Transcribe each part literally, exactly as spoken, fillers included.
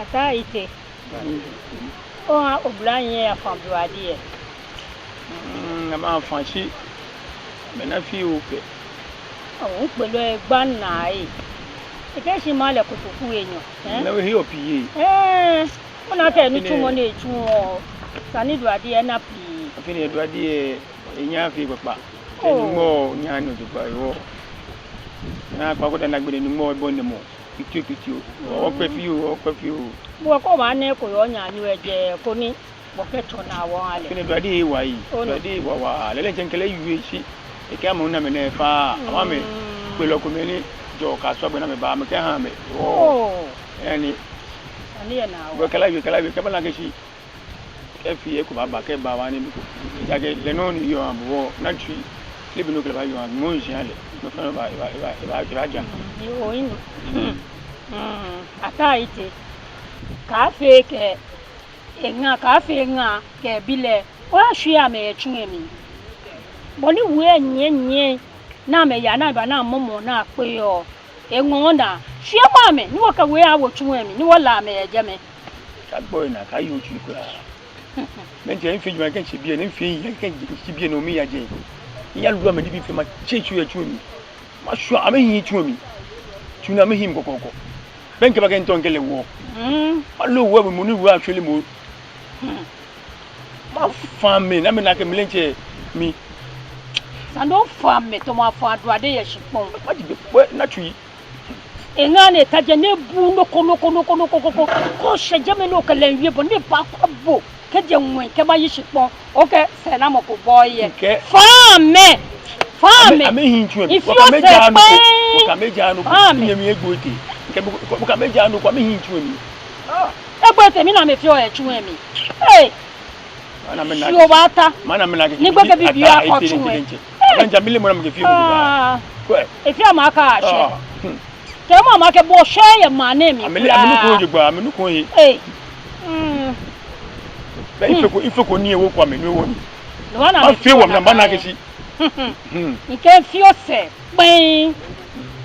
Ataa Ayitey. Oha oblanyo lɛ eyafa Aduade lɛ. Mm, amɛyafa shi amɛna fioo pɛ. Oo, ŋkpɛlɔ lɛ egba naa ee. Ekɛɛ shi mala lɛ kotoku enyɔ. Ɛɛ? Lɛ ehe opi ee. Ɛɛ, ona akɛ nitsumɔ ni etsuɔ, esa ni Aduade lɛ ena pii. Afi ni Aduade lɛ, enyaa fɛɛ kpakpa. Kɛ Nyɔŋmɔ nyaa ni ojogbaŋŋ ewo. Naakpa ko dani agbɛnɛ Nyɔŋmɔ ebɔ ni mɔ. Kpitioo kpitioo. Wɔkpɛ fioo, wɔkpɛ fioo. Bo ko ma nɛ ko yɔɔ nyaa ni ojɛ ko ni wɔkɛtsɔ naa wɔha lɛ. Kɛnɛ Aduade wa yi. Aduade wa wa. Lɛɛlɛŋ tsɛ ŋkɛ lɛ wie shi. Ekɛ amɛ ona amɛ nɛ fa. Amɛ. Kpɛlɔ komɛi ni jɔ kɛ sɔ gbɛ ni amɛba amɛkɛha amɛ. Oo. Ɛɛ ni. Ani yɛ naa. Wɔkɛ lɛ wie, kɛ lɛ wie, kɛ bana kɛ shi. Kɛ fɛɛ eko baaba, kɛba wa ni mɔ ko. Ejaakɛ lɛ nɔ ni yɔɔ amɛ wɔ, naa tsui, lɛ bi nɔ ko lɛ baayɔɔ amɛ, mɔ nshi ale, nɔ fɛɛ nɔ ba, eba, eba, eba, ebaja. Yoo, inu. Mm, Ataa Ayitey. Kaafee kɛ, eŋa, kaafee ŋa, kɛ bi lɛ, oyashwie amɛ yɛ tsu lɛ mli. Bɔ ni wɔ lɛ nyiɛ nyiɛ, ni amɛya, ni amɛba, ni amɔmɔ, ni akpe yɔɔ. Eŋɔɔ naa. Shwiemɔ amɛ, ni wɔkɛ wɔ lɛ awo tsu lɛ mli, ni wɔla amɛ yɛ jɛmɛ. Kaagbo enaa, kaayoo tsui kwraa. Mɛni tsɛ, mifee jɛmɛ kɛ mitsɛ biɛ, ni mifee yi kɛ mitsɛ biɛ, no mli ya jɛ. Miyaloo amɛ nibii fɛɛ, matsɛ tsu yɛ tsu lɛ mli. Mashwie amɛhiɛ tsu lɛ mli. Tsu ni amɛhiɛ mli kɔkɔɔkɔ. Be ni ŋkɛba kɛ ŋtɔ ŋkɛ lɛ wɔ. Mm. Maloo wɔ lɛ mɔ ni wɔ lɛ ashwie lɛ mɔ. Hmm. Mafa amɛ, ni amɛna akɛ mi lɛ mitsɛ mi. Esa ni ofa amɛ, tamɔ afaa Aduade yɛ shikpɔŋ. Maji be, wɛ, naa tsui. Eŋa ni eta jɛi ni ebuuu nɔ ko, nɔ ko, nɔ ko, nɔ ko, nɔ ko, nɔ ko. Kɛ oshɛ jɛmɛ ni okɛ lɛ wie bɔ ni ebaakpa bo. Kɛjɛ ŋwɛi kɛbayi shikpɔŋ. Okɛɛ sɛɛnamɔ ko bɔ yɛ. Ŋkɛɛ. Fa amɛ. Fa amɛ. Amɛ, amɛhiɛ tsu lɛ mli. Ifi osɛɛ kpɛŋŋ. Wɔkɛ amɛ jaa nɔ ko. Wɔkɛ amɛ jaa nɔ ko. Fa amɛ. Minyɛmi egbo etɛ. Ŋkɛɛ wɔkɛ amɛ jaa nɔ ko, amɛhiɛ tsu lɛ mli. Ah. Egbo etɛ, mina amɛ fioo yɛ tsu lɛ mli. Ee. Mana mina. Fioo baata. Mana mina kɛ. Ni gbekɛbii bibioo akɔ tsu lɛ mli. Ee. Mana ja mi lɛ mɔ ni amɛkɛ fioo. Ah. Kwɛ. Efee amɛ akɛ ashɛ. Ah. Hmm. Kɛ mɔ ma kɛ bo shɛ yɛ maŋ nɛɛ mli. Amɛ lɛ, amɛnuko jogbaŋŋ, amɛnuko yɛ. Ee. Mm. Bɛ ifeko, ifeko ni ewo kwa amɛ, ni ewo ni. Mafee wɔ mli, maba naa kɛ shi. Hmm. Ŋkɛɛ fioo sɛɛ kpɛŋŋ.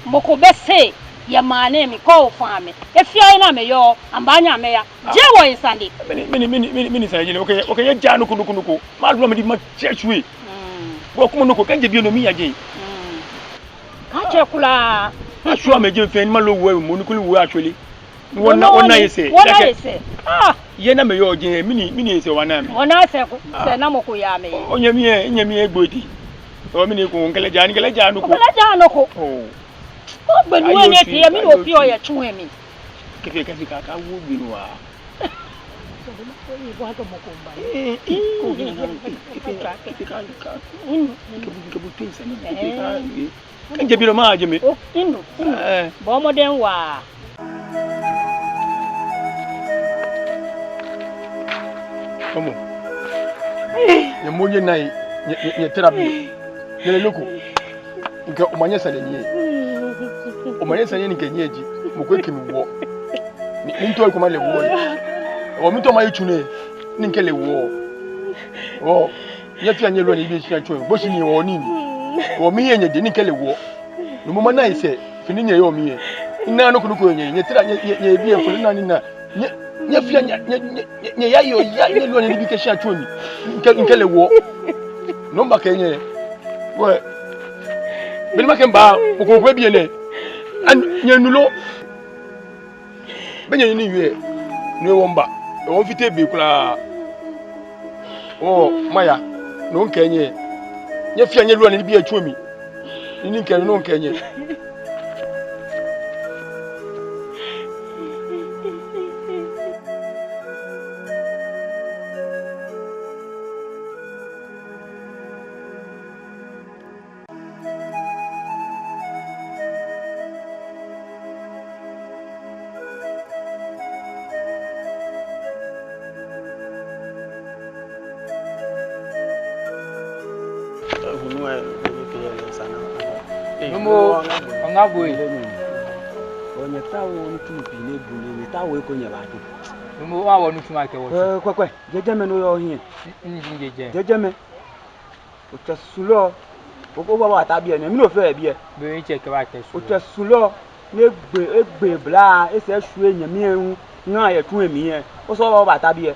Mɔ ko bɛ sɛɛ yɛ maŋ nɛɛ mli kɛ ofa amɛ. Efee yɛ ni amɛyɔɔ, amɛbaanyɛ amɛya. Ah. Jeee wɔyɛ sane. Mɛni, mɛni, mɛni, mɛni, mɛni sane ji nɛ? Okɛɛ, okɛɛ yɛ ja nɔ ko, nɔ ko, nɔ ko. Maloo amɛ nibii, matsɛ tsu lɛ. Mm. Bo kuma nɔ ko, kɛ ŋjɛ biɛ no mli ya jɛ. Mm. Kaatsɛ kwraa. Ashwie amɛ jɛmɛ fɛɛ ni maloo wɔ lɛ mɔ ni kulɛ wɔ lɛ ashwie lɛ. Wɔna, wɔna yɛ sɛɛ. Wɔna yɛ sɛɛ. Ah. Yɛ ni amɛyɔɔ jɛi, mɛni, mɛni yɛ sɛɛ wɔna amɛ. Wɔna sɛɛ ko, ah, sɛɛnamɔ ko yɛ amɛ. Onyɛmi lɛ, onyɛmi lɛ egbo etɛ. Oo mɛni ko, ŋkɛ lɛ jaa, ŋkɛ lɛ jaa nɔ ko. Ŋkɛ lɛ jaa nɔ ko. Oo. Ogbɛnɛ wɛ ni eti yɛ mɛni ofeɔ yɛ tsu lɛ mli. Kɛfee, kɛfee, ka, ka wo gbɛ nɔ wa. Ee, ee, ee, ee, ee, ee, ka, ka, ka. Inu. Kɛ bo, kɛ bo te sane, kɛ ka, ee. Kɛ ŋjɛ biɛ lɛ maje mli. Oo, inu, inu. Ee. Bɔ mɔdɛŋ waa. Omɔ. Nyɛmɔ nyɛnaa, nyɛ, nyɛ, nyɛtara mi. Nyɛle nɔ ko. Ŋkɛɛ omanye sane nyiɛ. Omanye sane ni ŋkɛɛ nyiɛ ji. Mɔ ko ekɛ mi wɔ. Ni, ni ŋtɔ eko male wɔ. Oo, mitɔ mayi tsu nɛɛ. Ni ŋkɛ lɛ wɔ. Oo, nyɛ fɛɛ nyɛloo nyɛbi shia tsu. Bo shi ni wɔ ni. Oo, mihiɛ nyɛjɛ ni ŋkɛ lɛ wɔ. Nuumo mana yɛ sɛɛ. Fɛɛ ni nyɛyɔɔ mli lɛ. Ina nɔ ko nɔ ko nyɛ, nyɛtara nyɛ, nyɛ, nyɛbi efɔlɛ naa ni naa. Nyɛ, nyɛ fɛɛ nyɛ, nyɛ, nyɛ, nyɛ, nyɛya yɔɔ, ya, nyɛloo nyɛnibii kɛ shia tsu lɛ mli. Ŋkɛ, ŋkɛ lɛ wɔ. Nɔ ni makɛɛ nyɛ. Wɛ. Be ni makɛɛ mba, mɔ ko ko biɛ nɛ. An, nyɛnu lo. Be nyɛnu ni wie. Ni wɔ mba. Wɔ fite be kwraa. Oo, maya. Nɔ ni ŋkɛɛ nyɛ. Nyɛ fɛɛ nyɛloo nyɛnibii yɛ tsu lɛ mli. Ni ŋkɛɛ, nɔ ni ŋkɛɛ nyɛ. Nuumo, oŋa bo ee. Nyɛtaoɔ nitsumɔ pii ni ebu ni nyɛtaoɔ eko nyɛbaatsu. Nuumo, oha wɔ nitsumɔ akɛ wɔtsu. Ee, kwɛ, kwɛ, jɛjɛ mɛi ni yɔɔ hiɛ. Jɛjɛ mɛi. Otsɛ sulɔ. Oba, oba ta biɛ nɛɛ, mɛni ofeɔ biɛ? Otsɛ sulɔ. Egbe, egbe bla, esɛɛ shwie nyɛmi ŋa yɛ tsu lɛ mli lɛ. Osɔfo, obata biɛ.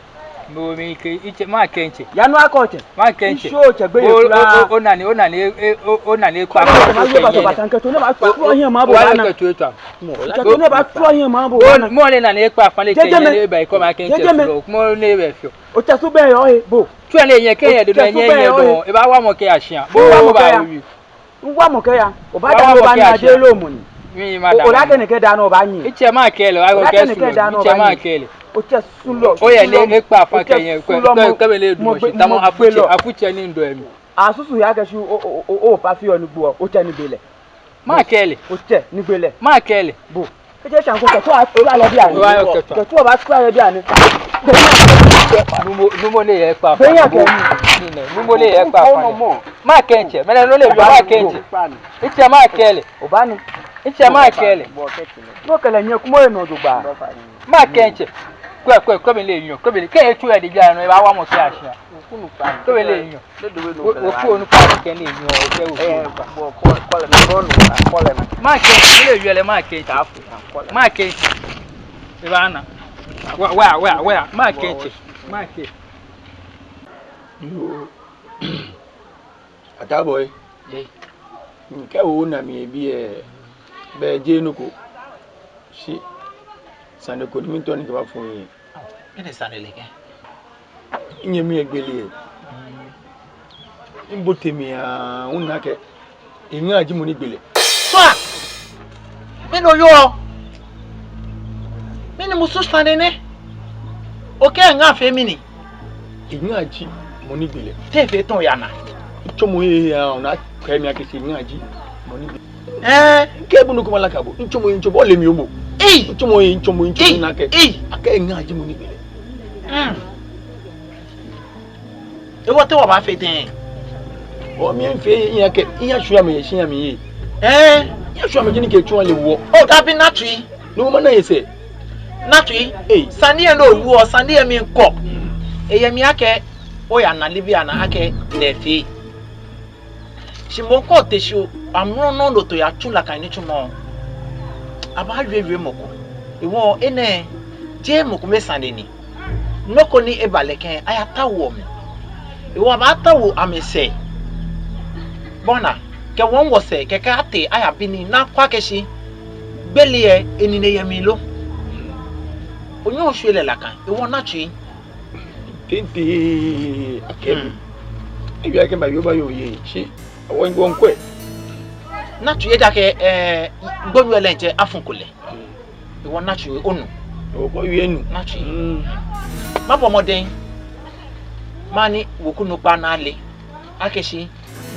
Bo mi kɛ, itsɛ, makɛɛ ntsɛ. Yaa nɔ akɛ otsɛ. Makɛɛ ntsɛ. Ŋshɔ otsɛ gbeyei kwraa. Ona ni, ona ni, e, e, o, ona ni ekpa. Kɔlɔ, ma yɛ ba tɔ ba ta ŋkɛ tso ni ba tsu ahiɛ ma bo wa na. Kɛ tso etwa. Mɔ, kɛ tso ni ba tsu ahiɛ ma bo wa na. Mɔ lɛ na ni ekpa fa lɛ kɛ ni ba ikɔ makɛɛ ntsɛ. Jɛjɛ mɛ. Mɔ ni bɛ fioo. Otsɛ su bɛ yɔɔ he bo. Tsu lɛ nyɛ kɛ yɛ de nyɛ yɛ dɔŋŋ. Eba wa mɔ kɛ ya shia. Bo wa mɔ kɛ ya. Ŋwa mɔ kɛya. Obaada ni obaana je loo mɔ ni. Mi ma da. Ola kɛ nɛkɛ daa nɔ obaanyiɛ. Itsɛ makɛɛ lɛ, ola kɛ nɛkɛ daa nɔ obaanyiɛ. Itsɛ makɛɛ lɛ. Otsɛ sulɔ. Oya ni ekpa fa kɛ yɛ, kɛ, kɛ, kɛ mɛ lɛ du mɔ shi, tamɔ afutsɛ, afutsɛ ni ndo mi. Asusu ya kɛ shi o, o, o, o, opa fioo ni gbo, otsɛ ni gbele. Makɛɛ lɛ. Otsɛ ni gbele. Makɛɛ lɛ. Bo. Kɛjɛ sane ko kɛ tso atua lɛ bianɛ. Wa yɔ kɛ tso. Kɛ tso ba tua lɛ bianɛ. Numo, numo ni yɛ kpa fa. Benya kɛ ni. Numo ni yɛ kpa fa. Makɛɛ ntsɛ, mɛni nɔ lɛ yɔɔ makɛɛ ntsɛ. Itsɛ makɛɛ lɛ. Obaanu. Itsɛ makɛɛ lɛ. Nɔ kɛlɛ nyɛ kumɔ yɛ nɔ jogbaŋŋ. Makɛɛ ntsɛ. Kwɛ, kwɛ, kwɛ mɛni lɛ yɔɔ, kwɛ mɛni lɛ. Kɛ etsu yɛ de bianɛ, eba wa mɔ kɛ ya shia. Kwɛ mɛni lɛ yɔɔ. Wo, wo, wo, onukpa kɛ ni enyɔ, okɛ wo. Makɛɛ, mɛni lɛ yɔɔ lɛ makɛɛ. Makɛɛ. Ebaana. Wa, wa, wa, wa, makɛɛ ntsɛ. Makɛɛ. Yoo. Ataa Boi. Kɛ ona mi yɛ biɛ, bɛ jeee nɔ ko. Shi sane ko ni mitao ni mikɛba fɔ nyɛ. Mɛni sane lɛ kɛ? Nyɛmi egbele. Mibote mli aa, mina akɛ eŋa ji mɔ ni gbele. Sua! Mɛni oyɔɔ? Mɛni musu sane nɛ? Okɛɛ eŋa fee mɛni? Eŋa ji mɔ ni gbele. Te efee tɔŋ ya na? Mitsɔmɔ he aa, ona akɛ mi akɛ shi eŋa ji mɔ ni gbele. Ɛɛ, kɛ bo nɔ ko ma laka bo. Mitsɔmɔ he, mitsɔmɔ, ole mi omo. Ei! Mitsɔmɔ he, mitsɔmɔ, mitsɔmɔ, ei, na akɛ. Ei! Akɛ eŋa ji mɔ ni gbele. Mm. Ewɔ te wɔbaafee tɛŋŋ? Ɔ, miifee, miya kɛ, miyashwie amɛ yɛ shia mli yɛ. Ɛɛ? Miyashwie amɛ ji ni kɛ tsu ale wɔ. O, dabi Natsui. Ni omana yɛ sɛɛ. Natsui. Ei. Sane lɛ ni owieɔ, sane lɛ miikɔ. Eyɛ mli akɛ, oyana leebi ana akɛ, lɛ efee. Shi mɔ ko te shi o, amrɔ nɔŋŋ lɛ otoo yatsu nakai nitsumɔ. Abaawie wiemɔ ko. Ewɔ enɛ, jeee mɔ kome sane ni. Nɔ ko ni eba lɛ kɛ, ayataoɔ mli. Ewɔ abaatao amɛsɛɛ. Bɔ ni, kɛ wɔ wɔsɛɛ, kɛkɛ atee, ayabi nii, ni akwɛ akɛ shi. Gbele lɛ, enine yɛ mli lo. Onyɛŋ oshwie lɛ nakai, ewɔ Natsui. Tete akɛ. Hmm. Ewie akɛ mba yoo ba yoo ye shi. Awɔ ŋgɔ ŋkwɛ. Natsui ejaakɛ, eh, gbonyo lɛ ntsɛ afuko lɛ. Ewɔ Natsui onu. Ewɔ kɔ wie nu. Natsui. Hmm. Mabɔ mɔdɛŋ. Mani weku nukpa naa lɛ. Akɛ shi.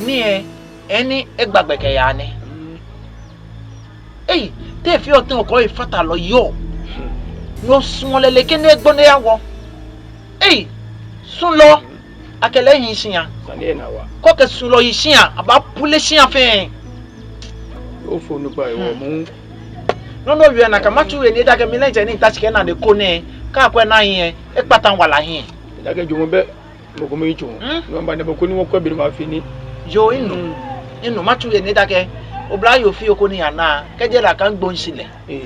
Ni e, eni egba gbɛ kɛya nɛ. Hmm. Ei, te efeɔ tɛŋŋ okɔ efatalɔ yɔɔ? No sumɔɔ lɛ lɛ kɛ ni egbɔ ni eyawɔ. Ei, sulɔ, akɛ lɛ hi shia. Sane lɛ na wa. Kɔ kɛ sulɔ hi shia, abaapule shia fɛɛ. Ofo nukpa ewɔ mɔ. Nɔ ni owie nakai, Matsui wie ni ejaakɛ mi lɛ ntsɛ ni mita shi kɛ nane ko nɛ, kɛ akwɛ ni ahi lɛ, ekpata wala hiɛ. Ejaakɛ jɔɔmɔ bɛ. Mɔ ko mɔ yitso. Hmm? Nɔ ba nɛ mɔ ko ni wɔkwɛ bɛ ni mafee nii. Yoo, minu. Hmm. Minu, Matsui wie ni ejaakɛ oblayoo fioo ko ni yana, kɛjɛ lɛ akɛ ŋgbo nshi lɛ. Ee,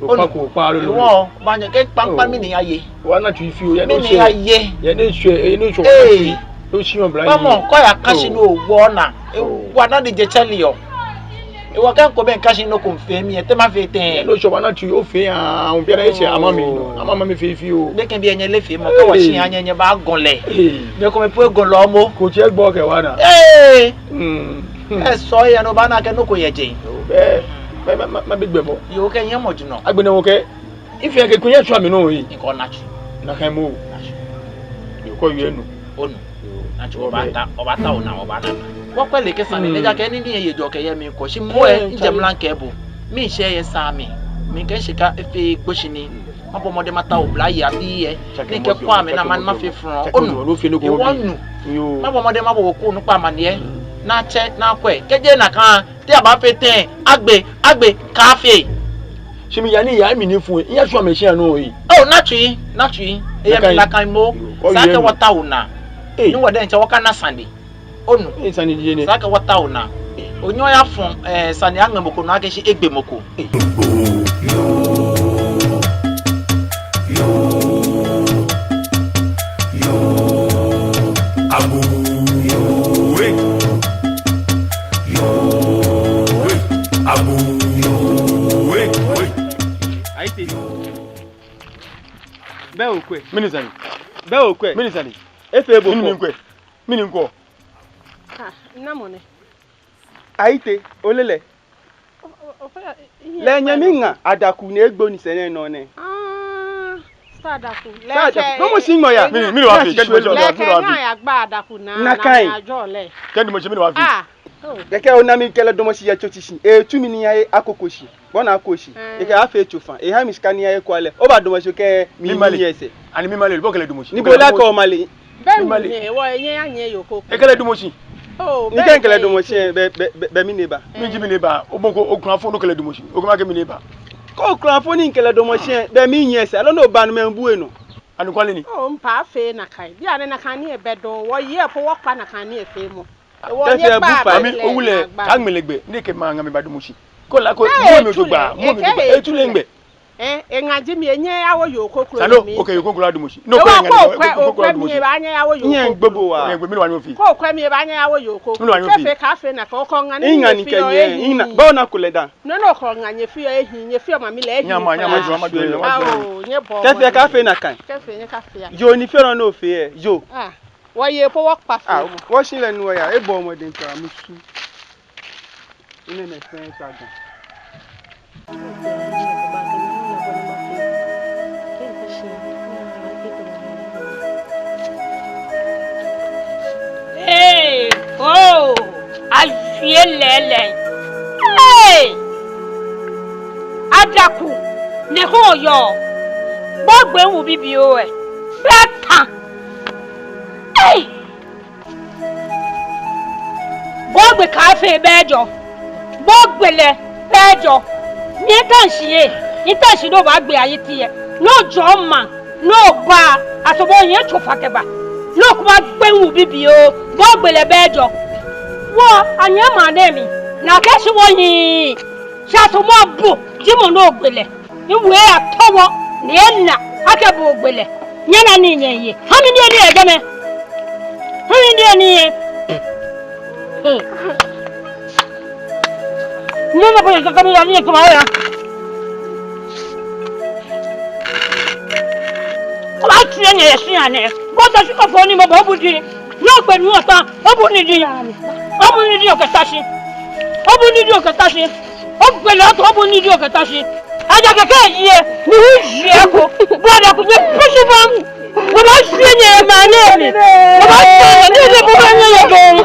onu. Okpa ko, okpa lolo. Ewɔ, baanyɛ kɛ kpaŋkpaŋ mɛni aye. Wa Natsui fioo, ya no shɛ. Mɛni aye. Ya no shɛ, ee, no shɛ. Ee. No shɛ oblayoo. Bamɔ, kɔ ya kashi no wɔ na. Ee, wa na di je chali yo. Ewɔ kɛ ŋkɔ bɛ ŋkashi nɔ ko ŋfee mli lɛ, te mafee tɛŋŋ? No shɛ ba Natsui ofee aa, obi ara eshɛ ama mi nɔ. Ama ma mi fee fioo. Be kɛ bi enyɛ lɛ fee mɔ, kɛ wɔ shi anya nyɛ baagɔle. Ee. Be ko mɛ po egɔle mɔ. Ko tsɛ gbɔ kɛ wa na. Ee. Hmm. Esɔ ya no baana kɛ nɔ ko yɛ je. Bɛ, bɛ, ma, ma, mabi gbɛ mɔ. Yoo kɛ nyɛ mɔ ju nɔ. Agbɛnɛ wɔ kɛ. Efee akɛ ko yashwie amɛ nɔ ee. Ŋkɔ Natsui. Nakai mɔ. Natsui. Yoo kɔ wie nu. Onu. Yoo. Natsui, obaata, obaata ona, obaana. Wɔkwɛ lɛ kɛ sane, hmm, ejaakɛ nii ni eye jɔ kɛ yɛ mli ko. Shi mɔ ee, ee, nje mla kɛ bo. Mishɛ yɛ sa mli. Mikɛ shika efee gboshi ni. Mabɔ mɔdɛŋ mata oblayei abii lɛ. Ni kɛ kɔ amɛ na mani mafee frɔ. Onu. Ewɔ nu. Yoo. Mabɔ mɔdɛŋ mabɔ weku nukpa amaniɛ. Hmm. Ni atsɛ, ni akwɛ. Kɛjɛ nakai. Te abaafee tɛŋŋ, agbe, agbe, kaafee. Shi miya ni miya mi ni fu, miyashwie amɛ shia nɔ ee. Oo, Natsui, Natsui. Eyɛ mi nakai mɔ. Sa akɛ wɔtao naa. Ee. Ni wɔ diɛŋtsɛ wɔkana sane. Onu. Ee, sane ji nɛ. Sa akɛ wɔtao naa. Onyɛŋ oyafɔ̃, eh, sane aŋmɛ mɔ ko nɔ akɛ shi egbe mɔ ko. Ayite. Bɛ okwɛ. Mɛni sane? Bɛ okwɛ. Mɛni sane? Efee bo ko. Mɛni mikwɛ? Mɛni mikwɛ? Ah, namɔ nɛ? Ayite, ole lɛ? Lɛ nyɛmi ŋa Adaku ni egbo ni sɛɛ nɛɛ nɔ nɛ. Ah, Sir Adaku. Sir Adaku. Dɔmɔshi ŋmɔ ya. Mɛni, mɛni wɔfee? Kɛ dɔmɔshi, mɛni wɔfee? Nakai. Kɛ dɔmɔshi, mɛni wɔfee? Ah. Kɛkɛ ona mikɛ lɛ dɔmɔshi yɛ tso tsɛ shi. Etsu mi ni eya akoko shi. Bɔ ni akoko shi. Ekɛ afee tsofa. Eha mi shika ni eya eko lɛ. Oba dɔmɔshi kɛ mi male. Ani mimale, bo kɛ lɛ dɔmɔshi. Ni bo lɛ kɛ omale. Bɛ mimale. Wɔ nyɛ ya nyɛ yo ko. Ekɛ lɛ dɔmɔshi. Oh, ni kɛ mikɛ lɛ dɔmɔshi ɛ, bɛ, bɛ, bɛ, bɛ mi neighbour. Miji mi neighbour. Obɔ ko okulafo ni okɛ lɛ dɔmɔshi. Okɛ ma kɛ mi neighbour. Kɛ okulafo ni mikɛ lɛ dɔmɔshi ɛ, bɛ mi nyiɛ sɛɛ. Lɔ ni oba ni mɛi bu enɔ. Anɔkwale ni. Oh, mipapa fee nakai. Bianɛ nakai nii ebɛ dɔŋŋ. Wɔyɛ po wɔkpa nakai nii efeemɔ. Wɔ nyɛ kpa. Mami, owula, kaaŋmɛ lɛ gbɛ. Ni ekɛ maŋ ŋa mi ba dɔmɔshi. Ko la ko, mɔ mi jogbaŋŋ, mɔ mi jogbaŋŋ. Etsu lɛ ŋgbɛ. Eh, eŋa ji mi, enyɛɛɛ eyawo yoo kroko. Sano, okɛ yoo kroko adɔmɔshi. No, ko eŋa, ko okwɛ, okwɛ mi, ebaanyɛ eyawo yoo kroko. Nyɛ gbogbo wa. Nyɛ gbo, mɛni wɔnyɛ wɔfee? Ko okwɛ mi, ebaanyɛ eyawo yoo kroko. Mɛni wɔnyɛ wɔfee? Kɛfee kaafee nakai, okɔ ŋa ni nyɛfeɔ ehiii. Bɔ ni akɔ lɛ da. No, no, okɔ ŋa nyɛfeɔ ehiii, nyɛfeɔ mami lɛ ehiii. Nyama, nyama, nyama, nyama. Ao, nyɛbɔ. Kɛfee kaafee nakai. Kɛfee nyɛkafea. Yoo ni feɔ nɔ ni ofee ɛ, yoo. Ah, wɔyɛ po wɔkpa fee. Ah, wɔshi lɛ ni wɔya, ebɔ mɔdɛŋ tsɔ, musu. Enɛɛmɛi fɛɛ tsa gbɛ. Hey, oh, awie lɛɛlɛŋ. Hey! Adaku, nɛkɛ oyɔɔ. Bo ogbe miwu bibioo ɛ. Bɛ ta. Hey! Bo ogbe kaafee bɛ jɔ. Bo ogbe lɛ bɛ jɔ. Ni etashi yɛ. Etashi ni obaagbe ayiti yɛ. Ni ojɔɔ maŋ. Ni oba. Asɔbɔ nyɛ tsofa kɛba. Ni okɛbaagbe miwu bibioo. Bo ogbe lɛ bɛ jɔ. Wɔ anyɛ maŋ nɛɛ mli. Nakai shi wɔhiii. Shi asɔbɔ bo. Ji mɔ ni ogbe lɛ. Miwu eyatɔ wɔ, ni ena akɛ bo ogbe lɛ. Nyɛna nii nyɛye. Ha mi niyenii ni yɛ jɛmɛ. Ha mi niyenii. Hmm. Nyɛna bo yɛ jɛmɛ, nyɛna nii yɛ jɛmɛ ya. Kɔba tsu yɛ nyɛ yɛ shia nɛɛ. Bo ta shi kɔ fɔ ni mɔ bo bu di. Ni ogbe ni ota, obu ni di ya mi. Obu ni di okɛta shi. Obu ni di okɛta shi. Ogbe lɛ ota, obu ni di okɛta shi. Aja kɛkɛ yɛ, ni hu yɛ ko. Bo Adaku nyɛ push bam. Wɔbaashwie nyɛ maŋ nɛɛ mli. Wɔbaashwie nyɛ, ni nyɛ bo nyɛ yɛ dɔŋŋ.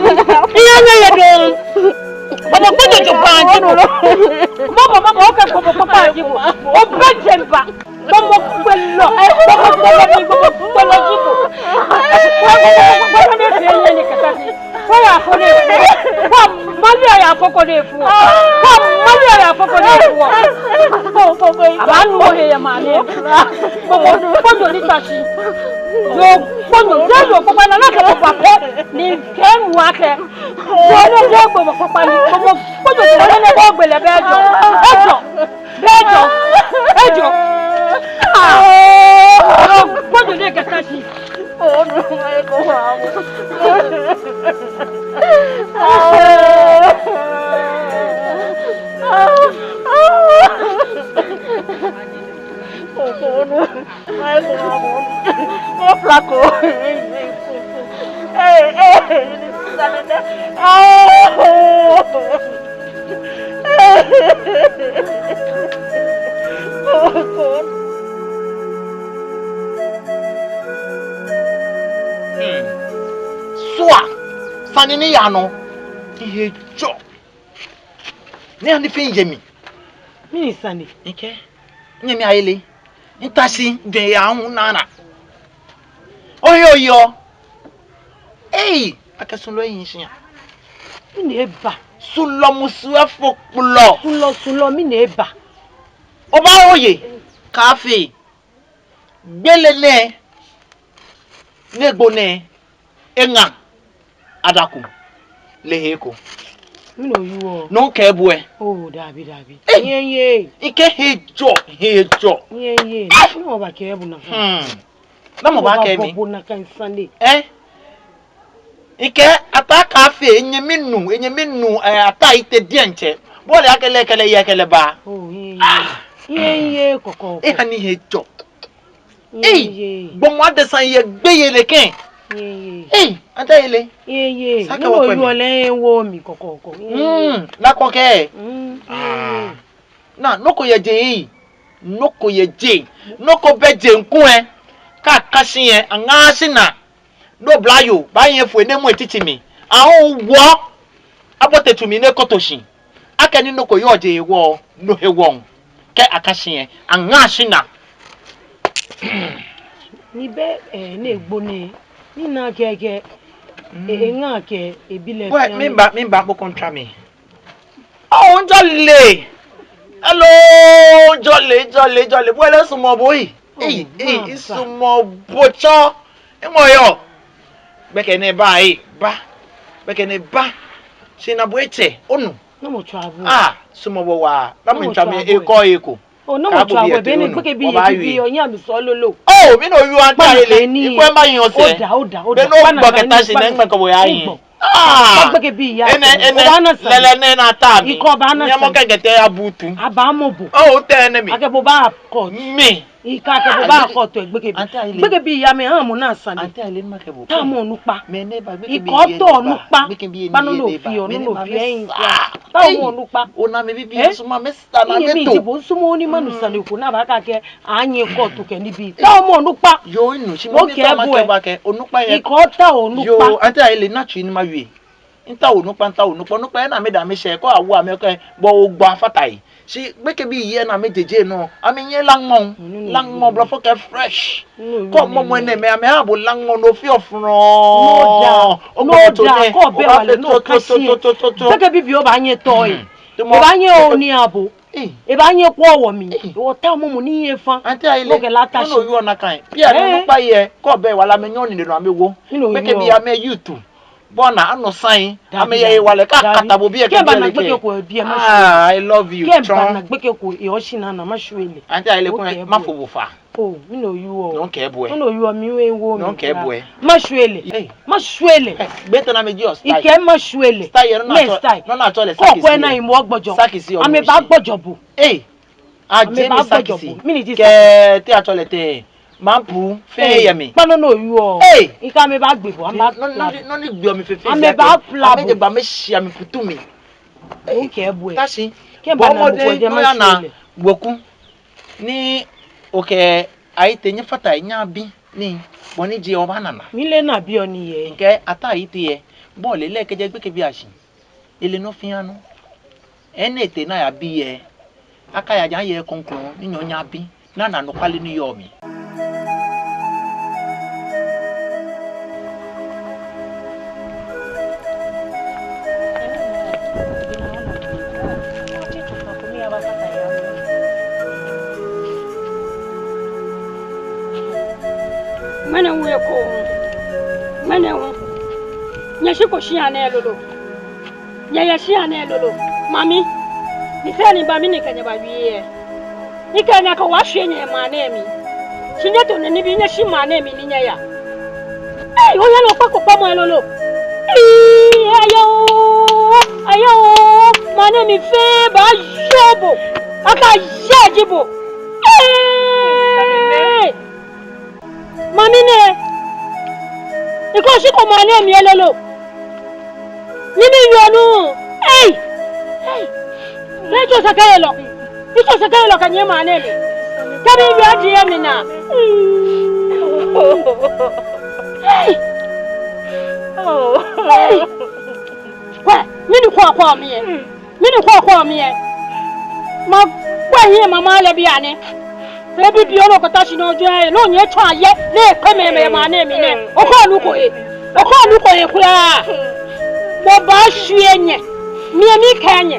Nyɛ nyɛ yɛ dɔŋŋ. Bɔbɔ kpɔjɔ jogbaŋŋ ji bo. Bɔbɔ, bɔbɔ, okɛ bɔbɔ kpakpa ji bo. Obɛ jɛmɛ ba. Gbɔmɔ gbɛlɔ, gbɔmɔ gbɛlɔ ni, gbɔmɔ gbɛlɔ ji bo. Gbɔmɔ gbɛlɔ ni fee nyɛ ni kɛta shi. Kɔ ya fɔ ni fee. Kɔ mali ya fɔ ko ni fee. Kɔ mali ya fɔ ko ni fee. Abaanu he ya mani. Gbɔmɔ gbɔmɔ ni ta shi. Yoo gbɔmɔ, yoo gbɔmɔ na na kɛ gbɔmɔ pɛ. Ni kɛ nu akɛ. Gbɔmɔ gbɔmɔ gbɔmɔ gbɔmɔ ni. Gbɔmɔ gbɔmɔ gbɔmɔ ni gbɛlɛ bɛ jɔ. Ejɔ. Bɛ jɔ. Ejɔ. Ah. Gbɔmɔ ni kɛta shi. Hmm. Sua, sane ni yaa nɔ. Ihe jɔ. Ni ani fɛɛ yɛ mi. Mɛni sane? Ekɛɛ, nyɛmi Ayele. Nta shi, jɛn ya hu nana. Oye, oye o. Ei, akɛ sulɔ ehi shia. Mɛni eba? Sulɔ musu efo kplɔ. Sulɔ, sulɔ, mɛni eba? Obaa oye, kaafee. Gbele nɛɛ, ni egbo nɛɛ, eŋa, Adaku, lɛ he eko. Mɛni oyɔɔ? Nɔ kɛ bo ɛ. Oo, dabi, dabi. Ei! Nyɛɛɛ nyɛ. Mikɛɛ hejɔ, hejɔ. Nyɛɛɛ nyɛ. Namɔ bakɛɛ bo nakai? Hmm. Namɔ bakɛɛ mi? Namɔ babɔ bo nakai sane? Ɛ? Mikɛɛ Ataa kɛ afee, enyɛmi nuu, enyɛmi nuu, ɛ, Ataa Ayitey diɛŋtsɛ. Bo ole akɛ lɛ kɛ lɛ yɛ kɛ lɛ ba. Oo, nyɛɛɛ nyɛ. Nyɛɛɛ nyɛ kɔkɔɔkɔ. Ehani hejɔ. Ei, gbɔmɔ adesa yɛ gbeyei lɛ kɛ. Ei, Ataa Ayele. Saka wa kwɛ mi. Oyɔɔ lɛ ewo mi kɔkɔɔkɔ. Mm, na kɔkɛ. Mm. Ah. Na, nɔ ko yɛ jeŋ. Nɔ ko yɛ jeŋ. Nɔ ko bɛ jeŋ kulɛ. Kɛ aka shi yɛ, aŋa shi na. Ni oblayoo, baanyɛ efo enɛ amɔ etiti mli. Ahu wɔ. Abote tsu mli ni ekoto shi. Akɛni nɔ ko yɔɔ jeŋ hewɔ, no hewɔ. Kɛ aka shi yɛ, aŋa shi na. Ni be, eh, ni egbo nɛɛ, ni ana akɛ, akɛ, e, eŋa akɛ, ebi lɛ. Well, miiba, miiba kpokpoi ntswa mli. Oh, njɔle. Hello, njɔle, njɔle, njɔle. Bo lɛ misumɔɔ bo ei. Ei, ei, misumɔɔ bo tsɔ. Emɔ yɔ. Gbɛkɛ nɛɛ ba ei, ba. Gbɛkɛ nɛɛ ba. Shi na bo etsɛ, onu. Namɔ tswa bo? Ah, misumɔɔ bo waa. Namɔ tswa mi eko eko. Oh, namɔ tswa bo? Be ni gbekɛbii yɛ bibii yɔɔ, nyɛmi sɔlolo. Oh, mi nɔ yɔɔ Ataa Ayele. Ikwɛ ma yɔɔ sɛɛ. Oda, oda, oda. Be ni ogbɔ kɛta shi ni ŋmɛɛ kɛ bo ya yi. Ah. Gbekɛbii ya. Enɛ, enɛ. Lɛlɛ nɛɛ na ta mi. Ikɔ baana sane. Nyɛmɔ kɛ kɛtɛ ya butu. Abaamɔ bo. Oh, tɛ enɛ mi. Akɛ bo ba court. Mi. Ikakɛ bo ba court gbekɛbii. Gbekɛbii ya mi, ha mɔ na sane. Ataa Ayele, makɛɛ bo. Taomɔ onukpa. Ikɔ taomɔ onukpa. Ba nɔ ni ofeɔ, nɔ ni ofeɔ. Taomɔ onukpa. Ona mi bibii, misumɔɔ mi. Iyɛ mi ji bo, misumɔɔɔ ni manu sane ko ni abaakɛɛ akɛ anyɛ court kɛ nibii. Taomɔ onukpa. Yoo, minu shi mɔ mi tao makɛɛ bo akɛ onukpa yɛ. Ikɔ taomɔ onukpa. Yoo, Ataa Ayele, na tsui ni mawie. Mitao onukpa, mitao onukpa, onukpa yɛ ni amɛda amɛshɛ, kɛ awo amɛ kɛ, bo ogbɔ afata yi. Shi gbekɛbii yɛ ni amɛjeje nɔ, amɛnyɛ laŋmɔ, laŋmɔ blɔfo kɛɛ fresh. Kɛ omɔ mɔ enɛɛmɛi, amɛha bo laŋmɔ ni ofeɔ frɔŋ. No da, no da, kɛ obɛ wala ni okã shi. Gbekɛbii obaanyɛ tɔ ei. Ebaanyɛ oni abo. Ebaanyɛ kwɔ wɔ mli. Otao mɔ mɔ ni yɛ fã. Ataa Ayele, okɛ lɛ ata shi. Minu yɔɔ nakai. Pia ni onukpa yɛ, kɛ obɛ wala amɛnyɛ onine nɔ amɛwo. Gbekɛbii amɛ youth. Bɔ ni anɔ sane, amɛyɛ hewalɛ, kɛ akata bo biɛ kɛ biɛ lɛ kɛ. Ah, I love you. Kɛ mibana gbekɛ ko yɛ oshi nana, mashwie lɛ. Ataa Ayele, kɛ mafo bo fai. Oh, minu yɔɔ. Nɔ kɛ bo ɛ. Minu yɔɔ, mi we wo mi. Nɔ kɛ bo ɛ. Mashwie lɛ. Mashwie lɛ. Gbɛ tɛ na mi ji o style. Ikɛɛ mashwie lɛ. Style yɛ nɔ ni atsɛɔ lɛ sakisi. Kɛ okwɛ na imɔ gbɔjɔ. Sakisi o. Amɛbaagbɔjɔ bo. Ei. Ajɛ mi sakisi. Kɛ tɛ atsɛɔ lɛ tɛ. Mampu fɛɛ yɛ mli. Kpa nɔ ni oyɔɔ. Ei! Ikɛɛ amɛbaagbe bo, amɛbaa. Nɔ ni gbeɔ mi fɛɛ fɛɛ. Amɛbaapila bo. Amɛjɛ ba amɛshi amɛfutu mi. Nɔ kɛ bo ɛ. Tashi. Kɛ mibana gbekɛ ko jɛ, mashwie lɛ. Weku. Ni okɛ Ayitey nyɛfata nyɛbi ni. Bɔ ni ji obaana naa. Mile naa biɔ ni yɛ. Mikɛɛ Ataa Ayitey yɛ. Bo ole lɛ kɛjɛ gbekɛbii ashi. Ele nɔ fɛɛ nɔ. Enɛ tee ni ayabi yɛ. Akaya ja yɛ kɔŋkɔŋ ni nyɔ nyabi. Nana anɔkwale ni yɔɔ mli. Mɛni hu eko? Mɛni hu? Nyɛshiko shia nɛɛ lolo? Nyɛyɛ shia nɛɛ lolo? Mami, ni sɛɛ ni ba mi ni kɛ nyɛ bawie. Ni kɛ nyɛ kɛ washwie nyɛ maŋ nɛɛ mli. Shi nyɛto nɛ nibii nyɛshi maŋ nɛɛ mli ni nyɛya. Ei, oyɛ lɛ okpa ko kpamɔ lolo. Ei, ayoo, ayoo, maŋ nɛɛ mli fɛɛ baayoo bo. Akayɛ ji bo. Ei! Mami nɛ, ikɔ shiko maŋ nɛɛ mli lolo? Ni mi yɔɔ nu. Ei! Ei! Ni etsɔ sɛkɛyelɔ. Etsɔ sɛkɛyelɔ kɛ nyɛ maŋ nɛɛ mli. Kɛ mi yɔɔ ji yɛ mi naa. Ei! Ei! Kwɛ, mɛni kwɛ kwɛ mi yɛ? Mɛni kwɛ kwɛ mi yɛ? Makwɛ hiɛ mama lɛ bianɛ. Fɛɛ bibioo ni okɛta shi ni ojwɛŋ yɛ, ni onyɛ tsɔ ayɛ, ni ekpɛ mɛi yɛ maŋ nɛɛ mli nɛɛ. Okɔ nu ko yɛ. Okɔ nu ko yɛ kwraa. Wɔbaashwie nyɛ. Mi yɛ mikɛɛ nyɛ.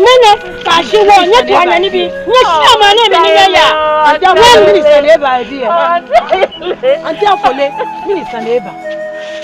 Mɛni kɛ shi wɔ, nyɛto nyɛnibii. Nyɛshia maŋ nɛɛ mli ni nyɛya. Auntie Afole, mɛni sane ba ebi yɛ? Auntie Afole, mɛni sane ba?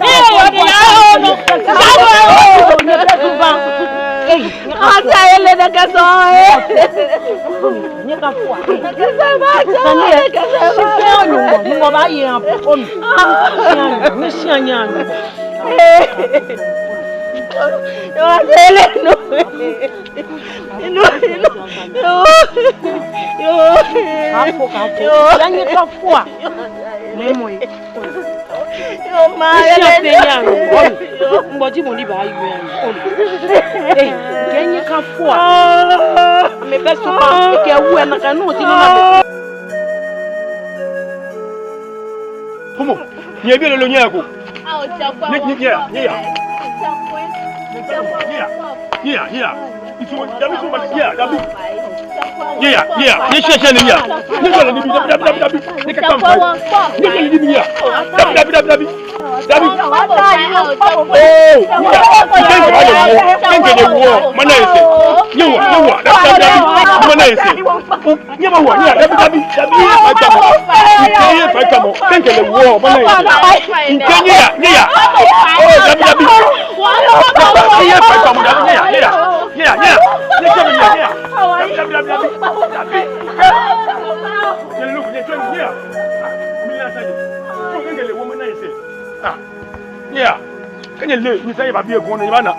Ee, odi ya o no. Odi ya o no. Asa ele na kasa e. Nyɛkafo. Kasa ba, kasa ba. Nyɔŋmɔ, Nyɔŋmɔ baaye abɔ. Onu. Nyɛshia, nyɛshia. Yoo, asa ele no. Inu, inu. Yoo. Yoo. Kaafo, kaafo. Yoo. Nyɛkafo. Mɛmɔ yi. Yoo, maa, nyɛshia fɛɛ ya. Onu. Yoo. Mibɔ ji mɔ ni baaye. Onu. Ee, kɛ nyɛkafo. Amɛbɛ subaŋ. Kɛ wu ena kɛ nu ji nu na. Kɔmɔ. Nyɛbi lolo nyɛ ko. Nyɛ, nyɛ, nyɛ, nyɛ ya. Nyɛ ya, nyɛ ya, nyɛ ya. Nyɛ ya, nyɛ ya. Nyɛshia, nyɛshia ni ya. Nyɛshia ni bi, dabi, dabi, dabi, dabi. Nyɛkafo. Nyɛshia ni bi ya. Dabi, dabi, dabi, dabi. Dabi. Oo, nyɛ ya. Kɛnkɛ lɛ wɔ. Kɛnkɛ lɛ wɔ. Mana esɛɛ. Nyɛwa, nyɛwa. Dabi, dabi, dabi. Mana esɛɛ. Nyɛba wa, nyɛ ya, dabi, dabi, dabi, nyɛ fai tamɔ. Ŋkɛɛ nyɛ fai tamɔ, kɛnkɛ lɛ wɔ, mana esɛɛ. Ŋkɛɛ nyɛ ya, nyɛ ya. Oo, dabi, dabi. Nyɛ fai tamɔ, dabi, nyɛ ya, nyɛ ya. Nyɛ ya, nyɛ ya. Nyɛkɛ mi ya, nyɛ ya. Dabi, dabi, dabi, dabi. Dabi. Nyɛ look, nyɛ tsɔ, nyɛ ya. Mi ya sa nyɛ. Kɛnkɛ lɛ wɔ, mana esɛɛ. Ah, nyɛ ya. Kɛ nyɛle, nyɛsa nyɛba biɛ ekoŋŋ, nyɛbaana.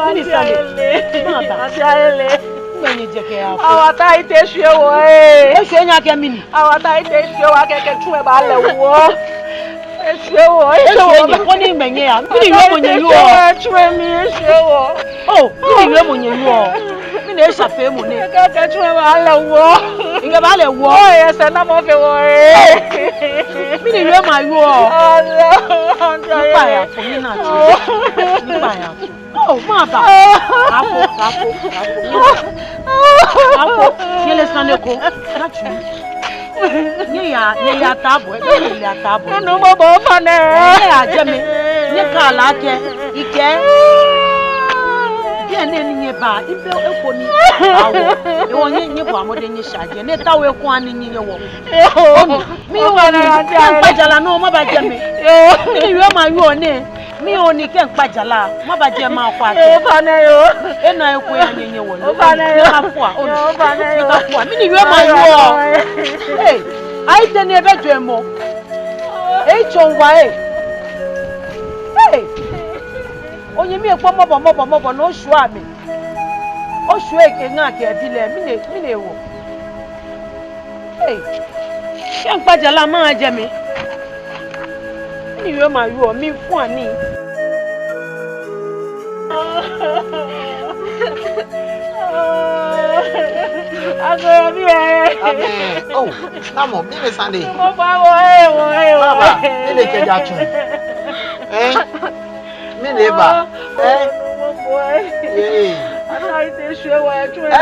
Auntie Ayele. Auntie Ayele. Mɛni jɛ kɛ ya? Awata ite shwie wɔ ee. Eshwie nyɛ akɛ mɛni? Awata ite shwie wɔ akɛ kɛ tsu lɛ baalɛ wɔ. Eshwie wɔ, eshwie wɔ. Eshwie nyɛ, koni mɛni ya? Mɛni wiemɔ nyɛyɔɔ? Eshwie mi, eshwie wɔ. Oo, mɛni wiemɔ nyɛyɔɔ? Mɛni esha feemɔ nɛ? Kɛ, kɛ tsu lɛ baalɛ wɔ. Ŋkɛ baalɛ wɔ. Oo, esɛɛnamɔ fee wɔ ee. Mɛni wiemɔ ayɔɔ? Mikpa ya fo, mina tsu. Mikpa ya fo. Oo, maba. Kaafo, kaafo, kaafo. Kaafo. Nyɛle sane ko. Natsu. Nyɛya, nyɛya taabɔ, nyɛle taabɔ. Nɔ ni mabɔ ofainɛ. Nyɛya jɛmɛ. Nyɛkala akɛ. Ikɛɛ. Biɛ nɛɛ ni nyɛba, ibɛ eko ni. Awo. Ewɔ nyɛ, nyɛbɔ mɔdɛŋ nyɛsha jɛi. Nyɛtaoɔ eko ni nyɛyɛ wɔ. Onu. Mi, onu. Kɛ mikpa jara nɔ, maba jɛmɛ. Mɛni wiemɔ ayɔɔ nɛ? Mi, onu, kɛ mikpa jara, maba jɛmɛ makwɛ akɛ. Ofainɛ yoo. Ena eko ya nyɛnyɛ wɔ. Ofainɛ yoo. Nyɛkafo, onu. Yoo, ofainɛ yoo. Nyɛkafo. Mɛni wiemɔ ayɔɔ? Ee, ayitɛ ni ebɛ jwɛŋmɔ. Ee, tsɔŋ wa ee. Ee. Onyɛmi ekpɔ mɔbɔ, mɔbɔ, mɔbɔ, no shwa mi. O, Oshwie eŋa kɛ ebi lɛ, mɛni, mɛni hewɔ? Ei, shia ŋkpa jara maha jɛmɛ. Mɛni hewɔ ma yoo, mifɔ nii. Agbɛnɛ bi ɛ. Amɛ. Oh, namɔ, mɛni sane? Mɔ ba wɔ ɛ, wɔ ɛ, wɔ ɛ. Baba, mɛni kɛjɛ tsu? Eh? Mɛni ba? Eh? Yee. Ata Ayitey shwie wɔ yɛ tsu lɛ mli. Eh?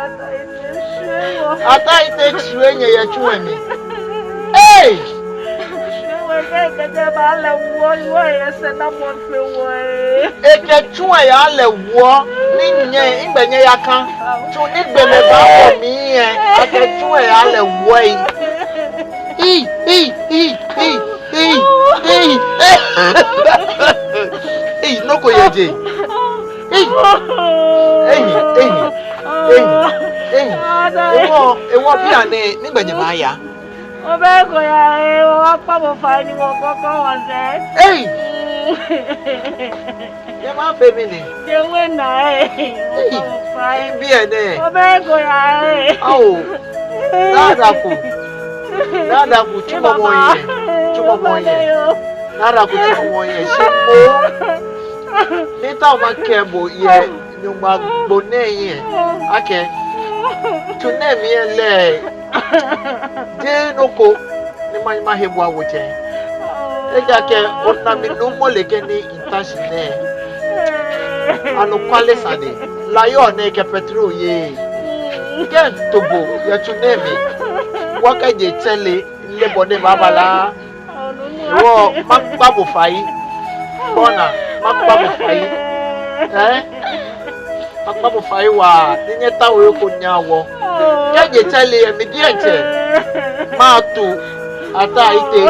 Ata Ayitey shwie wɔ. Ata Ayitey shwie nyɛ yɛ tsu lɛ mli. Hey! Shwie wɔ kɛ kɛjɛ ba lɛ wɔ, wɔ yɛ sɛɛ namɔ fee wɔ ɛ. Ekɛ tsu lɛ yaa lɛ wɔ, ni nyɛ, nɛgbɛ nyɛyaka? Tsu ni gbɛ lɛ baabɔ mli lɛ, ekɛ tsu lɛ yaa lɛ wɔ ɛ. Ei, ei, ei, ei. Ei, ei, ei. Ei, nɔ ko yɛ jɛi. Ei. Ei, ei, ei, ei. Ewɔ, ewɔ bianɛ, nɛgbɛ nyɛbaaya? Wɔbɛ ko ya, eh, wɔkpa bo fai ni wɔkɔkɔ wɔsɛɛ. Ei. Nyɛbaafee mɛni? Jeee wena, eh. Ei, bianɛ. Wɔbɛ ko ya, eh. Ao. Naa Adaku. Naa Adaku, tsumɔ mɔ yɛ. Tsumɔ mɔ yɛ. Naa Adaku, tsumɔ mɔ yɛ. Shi moŋ, miitao makɛɛ bo yɛ Nyɔŋmɔ agbo nɛɛ hiɛ akɛ tsu nɛɛ mli lɛ, jeee nɔ ko ni ma, mahe bo awo tsɛ. Ejaakɛ ona mi nuumo lɛ kɛ ni mita shi nɛɛ. Anɔkwale sane, la yɔɔ nɛɛ kɛ petrol yeee. Kɛ mito bo yɛ tsu nɛɛ mli, wɔkɛje tsɛre, mile bɔ ni ebaaba lɛ. Ewɔ, makpa bo fai. Kɔna, makpa bo fai. Eh? Makpa bo fai waa, ni nyɛtao he ko nyɛha wɔ. Kɛje tsɛre lɛ, mi diɛŋtsɛ mato Ata Ayitey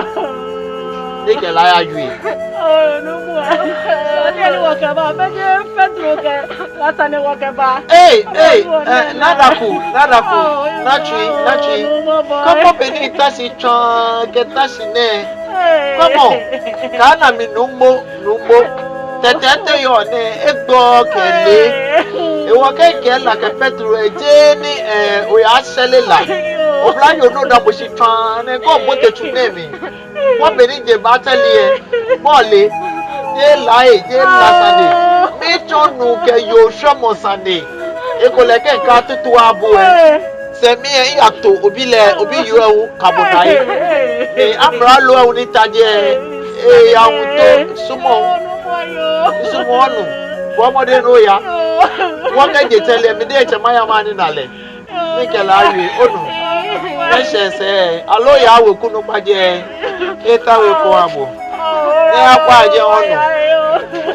ni ekɛ lɛ aya yue. Ei, ei, eh, Naa Adaku, Naa Adaku, naa tsui, naa tsui. Kɔmɔ be ni mita shi tsɔŋ kɛta shi nɛɛ. Kɔmɔ, kaana mi nuumo, nuumo. Tɛtɛɛtɛ yɔɔ nɛɛ, egbɔ kɛle. Ewɔ kɛ kɛ la kɛ petrol, ejeee ni, eh, oyashɛre la. Oblanyo nɔ damɔ shi tsɔŋ nɛɛ, kɛ obote tsu nɛɛ mli. Kɔmɔ be ni je ba tsɛre lɛ, bɔ lɛ, jeee la ee, jeee la sane. Miitsɔɔ nuu kɛ yoo shwɛmɔ sane. Ekolɛ kɛ mika tutu abu ɛ. Sɛɛ mi ɛ, miyato obi lɛ, obi yoo ɛ wu kabo naa yi. Ee, amralo ɛ wu ni ta jɛ, ee, eyawu to, sumɔ. Sumɔ onu, bɔ mɔdɛŋ ni oya. Wɔkɛje tsɛre lɛ, mi diɛŋtsɛ maya manina lɛ. Ni kɛ lɛ awie, onu. Eshɛ sɛɛ, aloo oya weku nukpa jɛ, eta weku abo. Ni akwa jɛ onu.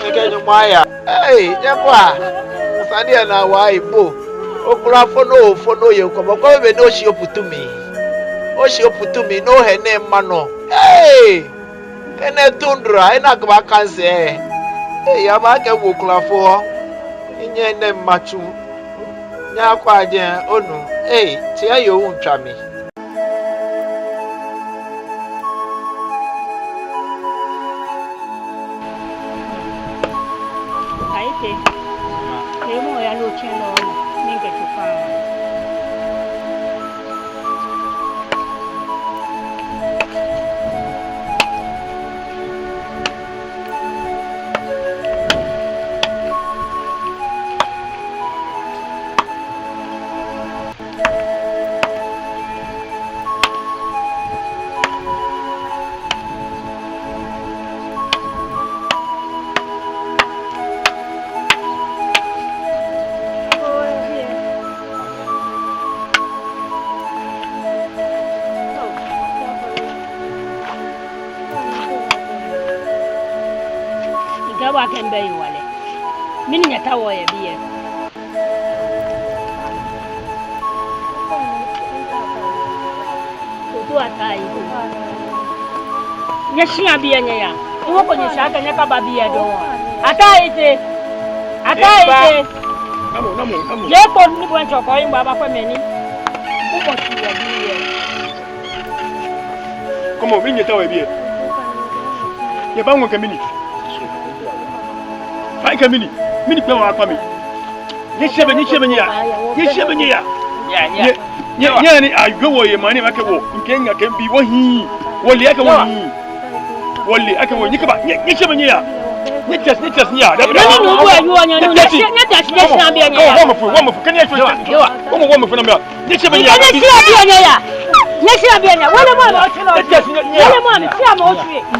Ni kɛ Nyɔŋmɔ aya. Ei, nyɛkwɛa. Sane lɛ naa wa egbo. Okulafo nɔ, ofo nɔ ye kɔbɔ. Kɔbɔ be ni oshi oputu mli. Oshi oputu mli, ni ohɛ nɛɛ ma nɔ. Ei! Enɛ tundra, enɛ akaba kanse. Ei, aba kɛ wo okulafo. Minyɛ enɛ matsu. Nyɛkwɛa jɛ onu. Ei, tsi yoo wu ntswa mi. Ayitey. Ee, mɔ ya lo tsɛ lɔ, mi kɛ tsu fa. Igaba kɛ mbɛ yi wale. Mɛni nyɛtaoɔ yɛ biɛ? Otu Ataa Ayitey. Nyɛshia biɛ nyɛya. Ni wɔkɔ nyɛshia akɛ nyɛkaba biɛ dɔŋŋ. Ataa Ayitey. Ataa Ayitey. Namɔ, namɔ, namɔ. Yɛ kpo ni bo ŋtsɔ kɔ yi mba ba kwɛ mɛni. Bumɔ shi yɛ biɛ. Kɔmɔ, mɛni nyɛtaoɔ yɛ biɛ? Nyɛba ŋwɛi kɛ mɛni? Fai kɛ mɛni? Mɛni kpɛ wa kpa mi? Nyɛshɛ bɛ, nyɛshɛ bɛ nyɛya. Nyɛshɛ bɛ nyɛya. Nyɛ, nyɛ, nyɛ ni awie wɔ yɛ maŋ nɛɛ mli akɛ wɔ, mikɛ minyɛ kɛ mibii wɔhiii. Wɔle akɛ wɔhiii. Wɔle akɛ wɔ, nyɛkaba, nyɛ, nyɛshɛ bɛ nyɛya. Nyɛtee shi, nyɛtee shi nyɛya. Dabi, dabi. Nyɛtee shi, nyɛtee shi, nyɛshɛ bɛ nyɛya. Wɔ mɔ fɛɛ, wɔ mɔ fɛɛ, kɛ nyɛshɛ, wɔ mɔ, wɔ mɔ fɛɛ nyɛya. Nyɛshɛ bɛ nyɛya. Nyɛshɛ bɛ nyɛya. Nyɛshɛ bɛ nyɛya. Wele mɔ, wele mɔ, nyɛshɛ bɛ nyɛya.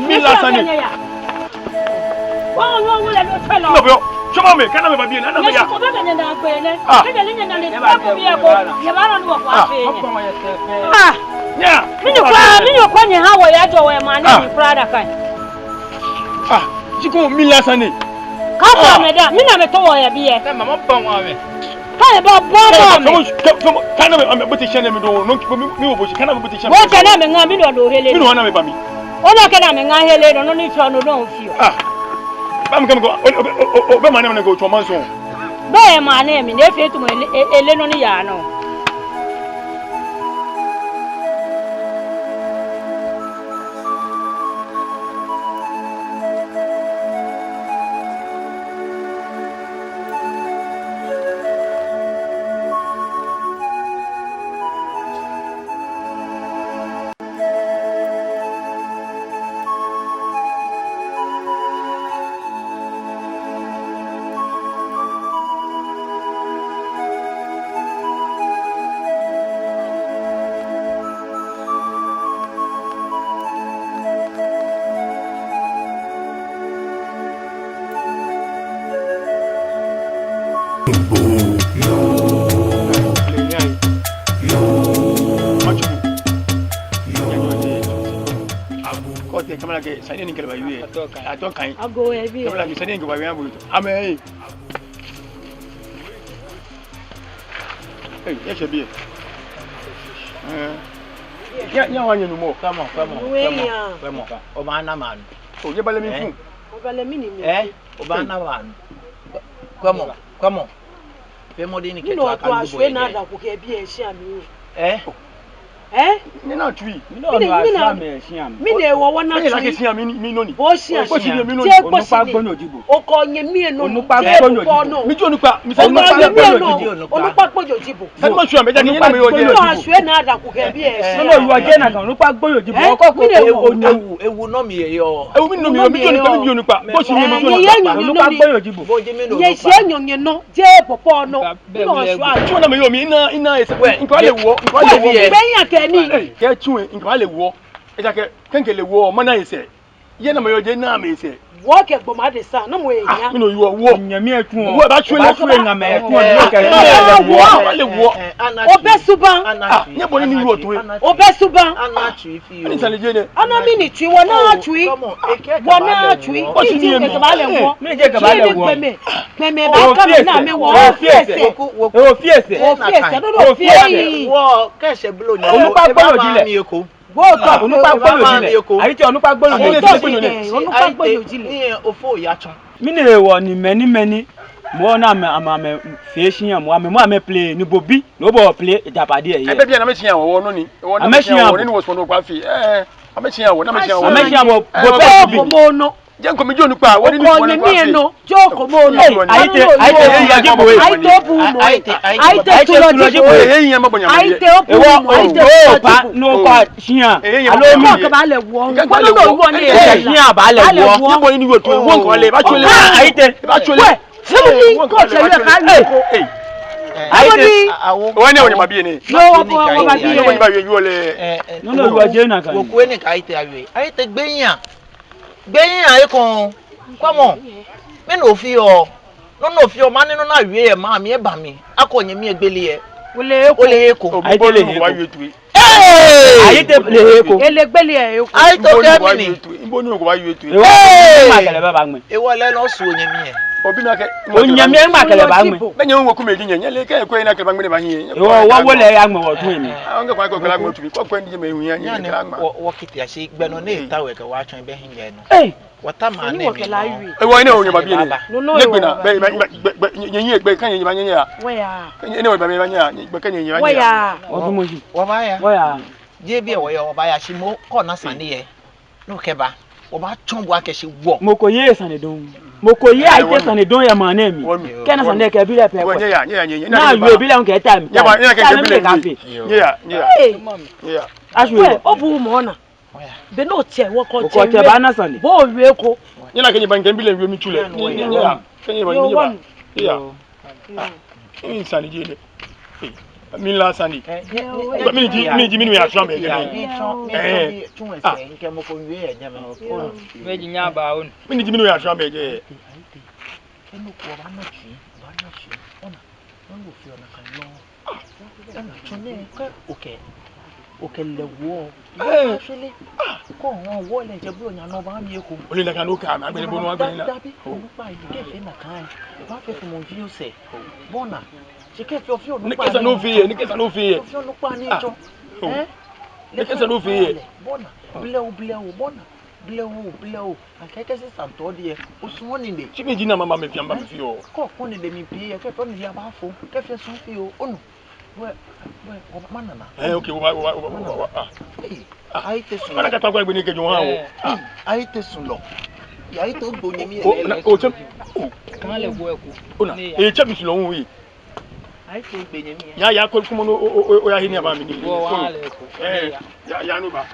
Mila sane. Nɔ bɛ, tsɔɔmɔ mi, kɛ ana mi ba biɛ nɛɛ, ana mi ya. Ah. Ah. Nya. Mɛni kwraa, mɛni kwraa nyɛha wɔyajɔɔ wɔyɛ maŋ nɛɛ mli kwraa da kan? Ah. Shi ko mila sane. Kaabɔ amɛ daa, mɛni amɛtao wɔyɛ biɛ? Kɛ mama ba wa mɛ. Kɛ yɛ ba bɔ bɔ mɛ. Kɛ, kɛ, kɛ, kɛ ana mi, amɛbote shi ana mi dɔŋŋ, nɔ, mi, mi wo bo shi, kɛ ana mi bote shi ana mi. Bo kɛ ana mi ŋa, mi dɔ do hele. Mi dɔ ana mi ba mi. Ona kɛ ana mi ŋa hele, nɔ, nɔ ni tsɔ, nɔ, nɔ. Ah. Ba mi kɛ mi ko, o, o, bɛ maŋ nɛɛ mli ko tsɔ maŋ sɔŋŋ. Bɛ maŋ nɛɛ mli, ni efee tamɔ ele, e, ele nɔ ni yaa nɔ. Kɔtɛ kamala kɛ sane ni kɛlɛ ba yue. Atɔ kan. Atɔ kan. Ago ebi. Kamala kɛ sane ni kɛlɛ ba yue abu. Amɛ. Ei, nyɛshɛ biɛ. Ei. Nyɛ, nyɛwa nyɛnumɔ. Kwɛmɔ, kwɛmɔ, kwɛmɔ, kwɛmɔ. Obaana maŋ. O, nyɛbale mi fũ. Obaana maŋ. Kwɛmɔ, kwɛmɔ. Fee mɔdɛŋ ni kɛtsɔ akɛ alu bo yɛ jɛi. Ɛ? Ɛ? Ni na tsui. Mɛni, mɛni, mɛni hewɔ wɔna tsui? Mɛni hewɔ wɔna tsui? Bo shia. Bo shia. Tsɛ ko shi ni. Onukpa gbonyo ji bo. Okɔ nyɛmi enɔ. Onukpa gbonyo ji bo. Miji onukpa. Miji onukpa gbonyo ji bo. Onukpa gbonyo ji bo. Sani ma shwɛ mɛ ja ni na mi yɔɔ jɛi. Nɔ hewɔ wɔna tsui? Nɔ hewɔ wɔna tsui? Onukpa gbonyo ji bo. Ɛ? Okɔ ko. Mɛni hewɔ? Ewu, ewu nɔ mli yɛ yɔɔ. Ewu mɛni nɔ mli yɔɔ? Miji onukpa, miji onukpa. Bo shi ni miji onukpa. Onukpa gbonyo ji bo. Nyɛshɛ nyɔ nyɛnɔ. Jɛ bɔbɔ nɔ. Nɔ shwa. Tsɔ na mi yɔɔ mi, ina, ina, esa. Wɛ. Nkɔ le wɔ, nkɔ le wɔ. Bɛ nya kɛ ni. Kɛ tsɔ, nkɔ le wɔ. Ejaakɛ, kɛ nkɛ le wɔ, mana esɛɛ. Yɛ na mi yɔɔ jɛ na mi esɛɛ. Wɔ kɛ gbɔmɔ adesa, nɔ mɔ eya. Mɛni hewɔ wɔ? Nyɛmi etsu. Wɔ ba tsɔ le. Ba tsɔ ŋa mɛ etsu, ni kɛ. Wɔ. Le wɔ. Obɛ subaŋ. Ah, nyɛbɔ ni ni wɔ to. Obɛ subaŋ. Ani sane jɛ nɛ. Ana mɛni tsui, wɔna tsui. Wɔna tsui. Mɛni ji kɛba lɛ wɔ? Mɛni ji kɛba lɛ wɔ? Gbɔmɛi, gbɔmɛi ba kɛ mi na mi wɔ. Ofeɔ sɛɛ. Ofeɔ sɛɛ. Ofeɔ sɛɛ. Nɔ nɔ ofeɔ. Wɔ kɛ shɛ blo ni. Onukpa gbonyo ji lɛ. Wɔ kɛ. Onukpa gbonyo ji lɛ. Ayitɛ, onukpa gbonyo ji lɛ. Ayitɛ, onukpa gbonyo ji lɛ. Ni ofo ya tsɔ. Mɛni hewɔ ni mɛi ni mɛi ni mɔ na amɛ, amɛ, amɛfee shia mɔ, amɛ mɔ amɛ play ni bo bi, no bo play ejapade ɛ. Ebɛ biɛ na amɛshia wɔ, wɔ nɔ ni. Amɛshia wɔ. Ni wɔ sɔnɔ kwa fi. Ɛ, amɛshia wɔ, na amɛshia wɔ. Amɛshia wɔ, bo pɛ bi. Bo nɔ. Jɛ nkɔ miji onukpa, wɔ ni ni sɔnɔ kwa fi. Joko mo nɔ. Ayitɛ, ayitɛ, ayitɛ, ayitɛ, obu mɔ. Ayitɛ, ayitɛ, ayitɛ, tulɔ ji bo. Ayitɛ, obu mɔ. Ayitɛ, tulɔ ji bo. Pa, no kwa shia. Alo mi. Kɛ ba lɛ wɔ. Kɛ ba lɛ wɔ. Shia ba lɛ wɔ. Ni bo ni wɔ to, wɔ nkɔ le, ba tsɔ le. Ayitɛ. Ba tsɔ le. Wɛ, sɛ mo ni ko tsɛ le ka le ko. Ayitɛ. Wɔ ni wɔ ni ma bi ni. Yoo, wɔ, wɔ, wɔ ba bi. Wɔ ni ba yɔ, yɔ lɛ. Nɔ nɔ yɔ jɛ na ka. Wɔ ko ni ka ayitɛ awie. Ayitɛ gbɛnyiɛ. Gbɛnyiɛ eko. Kwɛmɔ. Mɛni ofeɔ? Nɔ nɔ ofeɔ, maŋ nɛɛ nɔ ni awie yɛ maŋ mli eba mli. Akɛ onyɛmi egbele yɛ. Ole eko. Ole eko. Ayitɛ le eko. Ee! Ayitɛ le eko. Ele gbele yɛ eko. Ayitɛ kɛ mɛni? Mbo ni ko ba yɔ etu. Ewɔ, ma kɛlɛ ba ba ŋmɛ. Ewɔ lɛ nɔ su onyɛmi yɛ. Obi ma kɛ. Onyɛmi ma kɛlɛ ba ŋmɛ. Bɛ nyɛ wɔ kome di nyɛ, nyɛ le kɛ ko ina kɛlɛ ba ŋmɛ ba nyɛ. Ewɔ, wɔ wɔ lɛ ya ŋmɛ wɔ tu mi. Aa, ŋkɛ kwa ko kɛlɛ ŋmɛ tu mi. Ko ko ndi nyɛ mɛ hu ya nyɛ kɛlɛ ŋmɛ. Wɔ, wɔ kiti ashi gbɛ nɔ ni ta wɛ kɛ wa tsɔn bɛ hiŋ lɛ nɔ. Ee! Wɔta maŋ nɛɛ mli nɔ. Ewɔ, enɛ onyɛ ba bi ni. Nɔ nɔ. Nyɛ gbɛ na, bɛ, bɛ, bɛ, bɛ, nyɛ, nyɛ gbɛ, kɛ nyɛ ba nyɛ ya. Wɔ ya. Kɛ nyɛ, enɛ ba nyɛ ba nyɛ, nyɛ gbɛ kɛ nyɛ ba nyɛ ya. Wɔ ya. Wɔ tu mo shi. Wɔ ba ya. Wɔ ya. Jɛ biɛ wɔ ya, wɔ ba ya shi mɔ ko na sane yɛ. Nɔ kɛ ba. Wɔ ba tsɔn bo akɛ shi wɔ. Mɔ ko ye sane dɔŋŋ. Mɔ ko yɛ ayi te sane dɔŋŋ yɛ maŋ nɛɛ mli. Kɛ na sane kɛ bi lɛ pɛ ko. Nyɛya, nyɛya, nyɛya. Ni awie bi lɛ ŋkɛ time. Nyɛba, nyɛya kɛ bi lɛ. Nyɛya, nyɛya. Asu. Wɛ, obu mɔ na. Be no tsɛ, wɔkɔ tsɛ, wɔkɔ tsɛ, baana sane. Bo wie ko. Nyɛna kɛ nyɛba ŋkɛ bi lɛ wie mi tsu lɛ. Nyɛya. Kɛ nyɛba, nyɛba. Nyɛya. Ni sane ji lɛ. Mila sane. Mɛni ji, mɛni ji mɛni oyafia mi jɛmɛ? Mɛni ji mɛni oyafia mi jɛmɛ? Okɛ, okɛ lɛ wɔ. Ole nakai nɔ okɛɛ mi, agbɛnɛ bo nɔ, agbɛnɛ naa. Dabi, onukpa yi, kɛ efee nakai, baafee fɔmɔ ji osɛɛ. Bɔ ni, shi kɛ efee ofee onukpa. Ni kɛ esa ni ofee yɛ, ni kɛ esa ni ofee yɛ. Ofee onukpa ni tsɔ. Ni kɛ esa ni ofee yɛ. Bɔ ni, blɛoo, blɛoo, bɔ ni, blɛoo, blɛoo. Akɛ kɛ sisan tɔ diɛ, osumɔɔ nii lɛ. Shi mɛni ji nɔ ni mama mifia, mama mifia. Kɔ, kɔ nii lɛ mi pii yɛ, kɛ fɔ nii lɛ abaafo, kɛ fee sɔŋŋ fioo, onu. Wɛ, wɛ, wɛ, ma nana. Eh, okay, wɛ, wɛ, wɛ, wɛ, wɛ, ah. Ee, ayi te sun. Mana ka tɔ ko egbe ni kɛ jɔ ha o. Ee, ayi te sun lɔ. Ya ayi to gbo nyɛmi. O, na, o tsɛ. O. Kan lɛ gbo eko. O na. Ee, tsɛ mi sun lɔ ŋu yi. Ayi to gbe nyɛmi. Ya, ya, ko, kuma no, o, o, o, oya hi ni aba mi ni. Wɔ, wa lɛ ko. Ee, ya, ya, no ba.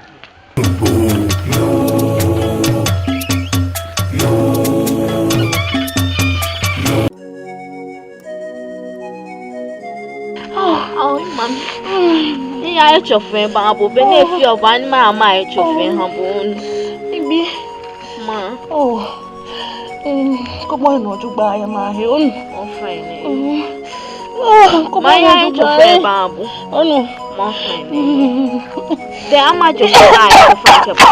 Oh, oh, mami. Ni ya etsɔ fɛɛ baabo, be ni efee oba ni mama etsɔ fɛɛ ha bo. Ibi. Ma. Oh. Mm, kɔmɔ eno jugba ya ma he onu. Oh, fine. Mm. Oh, kɔmɔ eno jugba ya. Onu. Ma, fine. Mm. Te ama jɔ fɛɛ ba ya fɛɛ kɛ ba.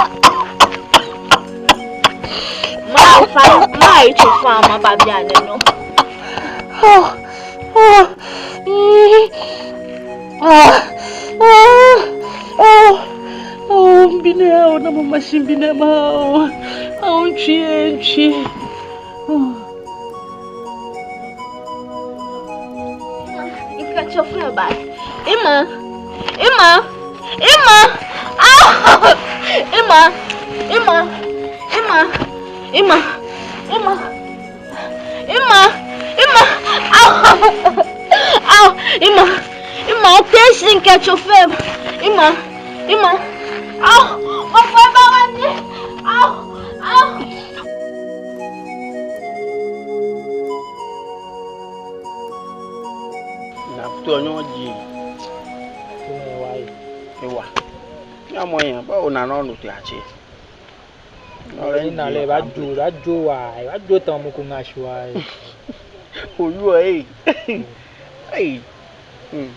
Ma fa, ma etsɔ fɛɛ ma ba bianɛ nɔ. Oh. Oh. Mm. Ah, ah, ah, oh, mibinɛ, oh, namɔ machine binɛ ma, oh, oh, ntsi, ntsi. Oh. Ika tsofa ba. Ima, ima, ima. Ah, ima, ima, ima, ima, ima. Ima, ima, au, au, ima, ima, attention kɛ tsofa. Ima, ima, au, ofa ba wani, au, au. Na futu onyɔ ji. Ewa. Ewa. Nyamɔ ya, ba ona no no te ache. Ena lɛ, ebaajo, ebaajo waa, ebaajo tamɔ mɔ ko ŋa shi waa. Oyiwala ee. Ee. Hmm.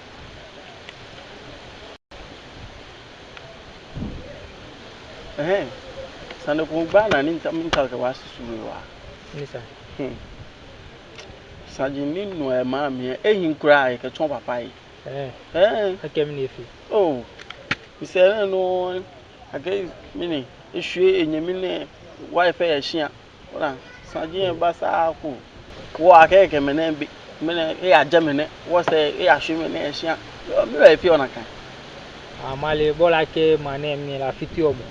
Ɛhɛɛ. Sane ko gba naa ni mita, mita kɛ wasusu waa. Ni sa. Hmm. Saji ni nɔ yɛ maŋ mli, ehiii kwraa, ekɛtsɔ papa yi. Ɛɛ. Ɛɛ. Akɛ mɛni efee? Oo. Misɛɛ nɛɛ nɔ, akɛ mɛni, eshwie enyɛmi nɛɛ wife yɛ shia. Ona, saji lɛ baasa ko. Wɔ akɛ kɛ mɛnɛ bi, mɛnɛ eyajɛ mɛnɛ, wɔsɛɛ eyashwie mɛnɛ yɛ shia. Yoo, mɛni efeɔ nakai? Amale, bɔ ni akɛ maŋ nɛɛ mli lɛ afiteɔ mɔ.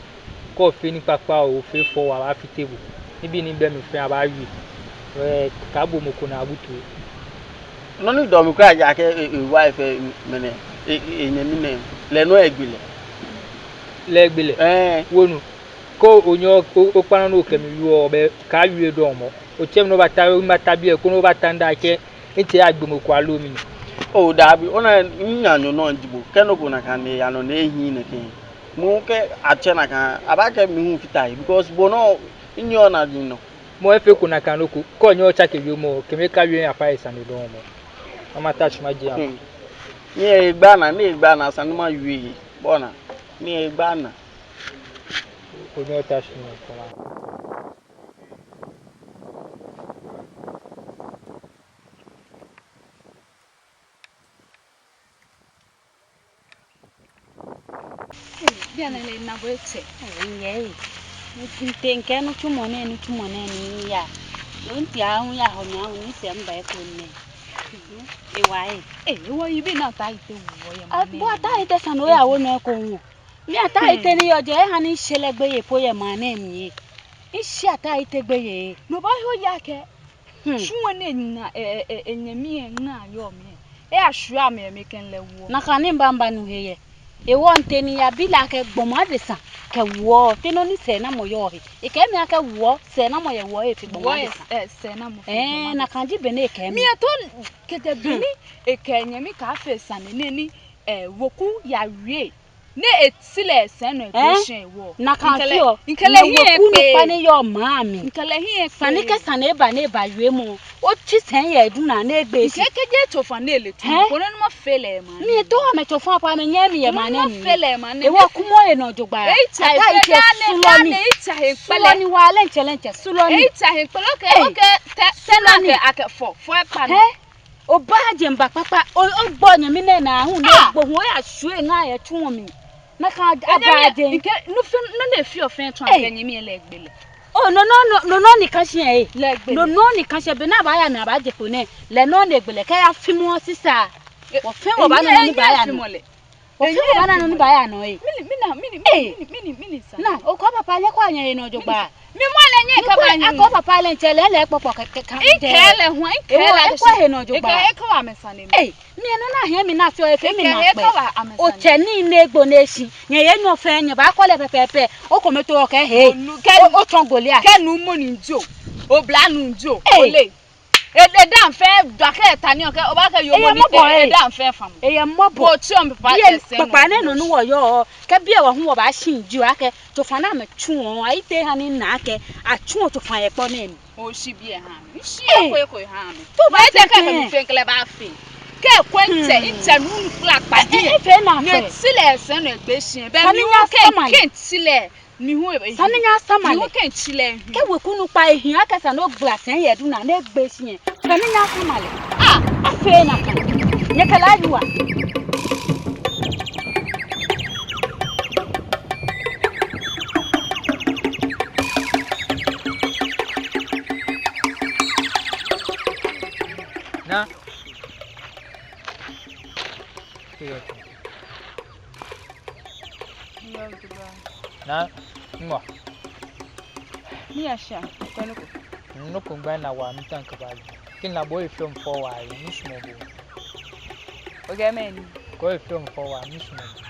Kɛ ofee nii kpakpa oo, ofee fɔ oo, abaafite bo. Nibii ni bɛ mli fɛɛ abaawie. Ɛɛ, kaabo mɔ ko naa abutu. Nɔ ni dɔ mi kwraa ji akɛ e, e wife mɛnɛ, e, e, enyɛmi nɛɛ, lɛ nɔ egbe lɛ. Lɛ egbe lɛ? Ɛɛ. Wonu. Kɛ onyɛ o, okpa nɔ ni okɛ mi wieɔ, bɛ kaawie dɔŋŋ mɔ. Otsɛ mi ni obata, obata biɛ, koni obata nda akɛ, mitsɛ yagbe mɔ ko aloo mɛni. Oo, dabi, ona, minyanyɔ nɔ ji bo, kɛ nɔ ko nakai ni eya nɔ ni ehiii nɛkɛ. Mɔ kɛ atsɛ nakai, abaakɛɛ mi hu mifata he, because bo nɔ, minyɛɔ naji nɔ. Mɔ efeko nakai nɔ ko, kɛ onyɛ otsake wiemɔ, kɛ mi kawie mi papa lɛ sane dɔŋŋ mɔ. Mama ta shi maje ya. Hmm. Ni egba naa, ni egba naa, sane ni mawie. Bo ona, ni egba naa. Onyɛ ota shi ni kɔla. Bianɛ lɛ na bo etsɛ. Ɛɛ, nyɛ ee. Mitee ŋkɛ nitsumɔ nɛɛ, nitsumɔ nɛɛ ni miya. Yoo, nti ahu ya hɔ mi ahu ni sɛɛ mba eko nɛɛ. Ewa ee. Ee, ewa yi bi na ta ite wu wɔ yɛ maŋ nɛɛ. Abo ata ite sane oyawo nɔ eko wu. Mi ata ite ni yɔɔ jɛ eha ni shɛ lɛ gbeyei po yɛ maŋ nɛɛ mli ee. Ishi ata ite gbeyei. No baahe oya akɛ. Hmm. Tsu wɔ ni ena, e, e, e, enyɛmi lɛ ŋa yɔɔ mli lɛ. Eyashwie amɛ, amɛkɛ lɛ woɔ. Nakai ni mibaa mibanu he yɛ. Hewɔ mitee ni miyabi lɛ akɛ gbɔmɔ adesa kɛ wuɔ, te nɔ ni sɛɛnamɔ yɔɔ he. Ekɛɛ mi akɛ wuɔ, sɛɛnamɔ yɛ wuɔ he fe gbɔmɔ adesa. Wuɔ, e, sɛɛnamɔ fe gbɔmɔ adesa. Ɛɛ, nakai ji bɔ ni ekɛɛ mi. Mi eto kɛtee bɔ ni ekɛ enyɛmi kɛfee sane nɛɛ ni, e, weku yawie. Ni eti lɛ sɛɛ nɔ egbe shi yɛ wuɔ. Nakai fioo. Mikɛ lɛ hiɛ ekpe. Weku nukpa ni yɔɔ maŋ mli. Mikɛ lɛ hiɛ ekpe. Sane kɛ sane eba ni eba wiemɔ. Otsi sɛi yɛ edun naa ni egbe shi. Mikɛɛ kɛji tsofa ni ele tsu. Hɛɛ? Koni mafee lɛ maŋ nɛɛ. Mi eto amɛ tsofa po amɛnyɛɛɛ mi yɛ maŋ nɛɛ mli. Mafee lɛ maŋ nɛɛ. Hewɔ kumɔ he nɔ jogbaŋŋ. Eyi tsa he kpɛlɛ. Sulɔ ni. Eyi tsa he kpɛlɛ. Sulɔ ni wa lɛ ntsɛlɛ ntsɛ. Sulɔ ni. Eyi tsa he kpɛlɛ. Okɛɛ, okɛɛ, te, te na akɛ, akɛ fɔ, fɔ ekpa nɔ. Hɛɛ? Obaaje mba kpakpa, o, ogbɔ nyɛmi nɛɛ naa hu, ni ogbo hu, oyashwie ŋa yɛ tsu mli. Nakai abaaje. Mikɛɛ, nɔ fɛɛ, nɔ ni efeɔ fɛɛ tsɔ akɛ nyɛmi lɛ egbe lɛ. O, no, no, no, no, no ni ka shi ɛ. Lɛ egbe lɛ. No, no ni ka shi ɛ, be ni abaaya ni abaaje kpo nɛɛ, lɛ no ni egbe lɛ, kɛ eyafimɔ sisa. Wɔfɛɛ wɔbaana nɔ ni baaya nɔ. Wɔfɛɛ wɔbaana nɔ ni baaya nɔ ɛ. Mɛni, mɛni, mɛni, mɛni, mɛni, mɛni, mɛni sane? Naa, okɛ opapa lɛ kwɛa nyɛhe nɔ jogbaŋŋ. Mi mɔ lɛ nyɛ kɛ ba nyi. Akɛ opapa lɛ ntsɛ lɛ, lɛ kpɔkpɔ kɛ, kɛ, kɛ. Mikɛɛ lɛ hu, mikɛɛ lɛ. Hewɔ ekwɛ he nɔ jogbaŋŋ. Ekɛ, ekɛ wa amɛ sane mli. Ei, mi enɔ ni ahiɛ mi ni afeɔ efee mi naakpɛɛ. Ekɛ wa amɛ sane. Otsɛ nii ni egbo ni eshi. Nyɛyi enyɔ fɛɛ nyɛbaakɔ lɛ pɛpɛɛpɛ. Okome too okɛɛ hee. Onu kɛ. O, otsɔ Goliat. Kɛ nuumo ni jio. Oblanuu jio. Ei. Ole. E, eda fɛɛ, dua kɛ eta ni okɛɛ, obaakɛɛ yoomo ni, eye mɔbɔ, e, eda fɛɛ fam. Eye mɔbɔ. Bo tsi on papa. Eye ese papa nɛɛ nɔ ni wɔyɔɔ, kɛ biɛ wɔ hu wɔbaashi jio akɛ, tsofa ni amɛtsuɔ, ayi te hani ana akɛ, atsuɔ tsofa yɛ kpo nɛɛ mli. Oshi biɛ ha mi. Shi eko eko ha mi. Tu ba te kɛ mi fɛɛ kɛlɛ baafee. Kɛ ko ntsɛ, ntsɛ nuu kpla kpa di. E, e, efee naakpɛɛ. Ni eti lɛ sɛɛ nɔ egbe shi. Be mi hu kɛ, kɛ eti lɛ. Mi hu e, sane ni nyɛsama lɛ. Mi hu kɛ mitsi lɛ. Kɛ weku nukpa ehi akɛ esa ni ogbala sɛi yɛ edun naa ni egbe shi ɛ. Sane ni nyɛsama lɛ. Ah, afee nakai. Nyɛkɛ lɛ ayi wa. Naa. Naa, ŋɔ. Ni asha, kɛ nɔ ko. Nɔ ko ŋgbɛ naa wa mi tan kɛ ba. Kɛ naa bo efee mi fɔ wa, misumɔɔ bo. Okɛɛ mɛni? Kɛ efee mi fɔ wa, misumɔɔ bo.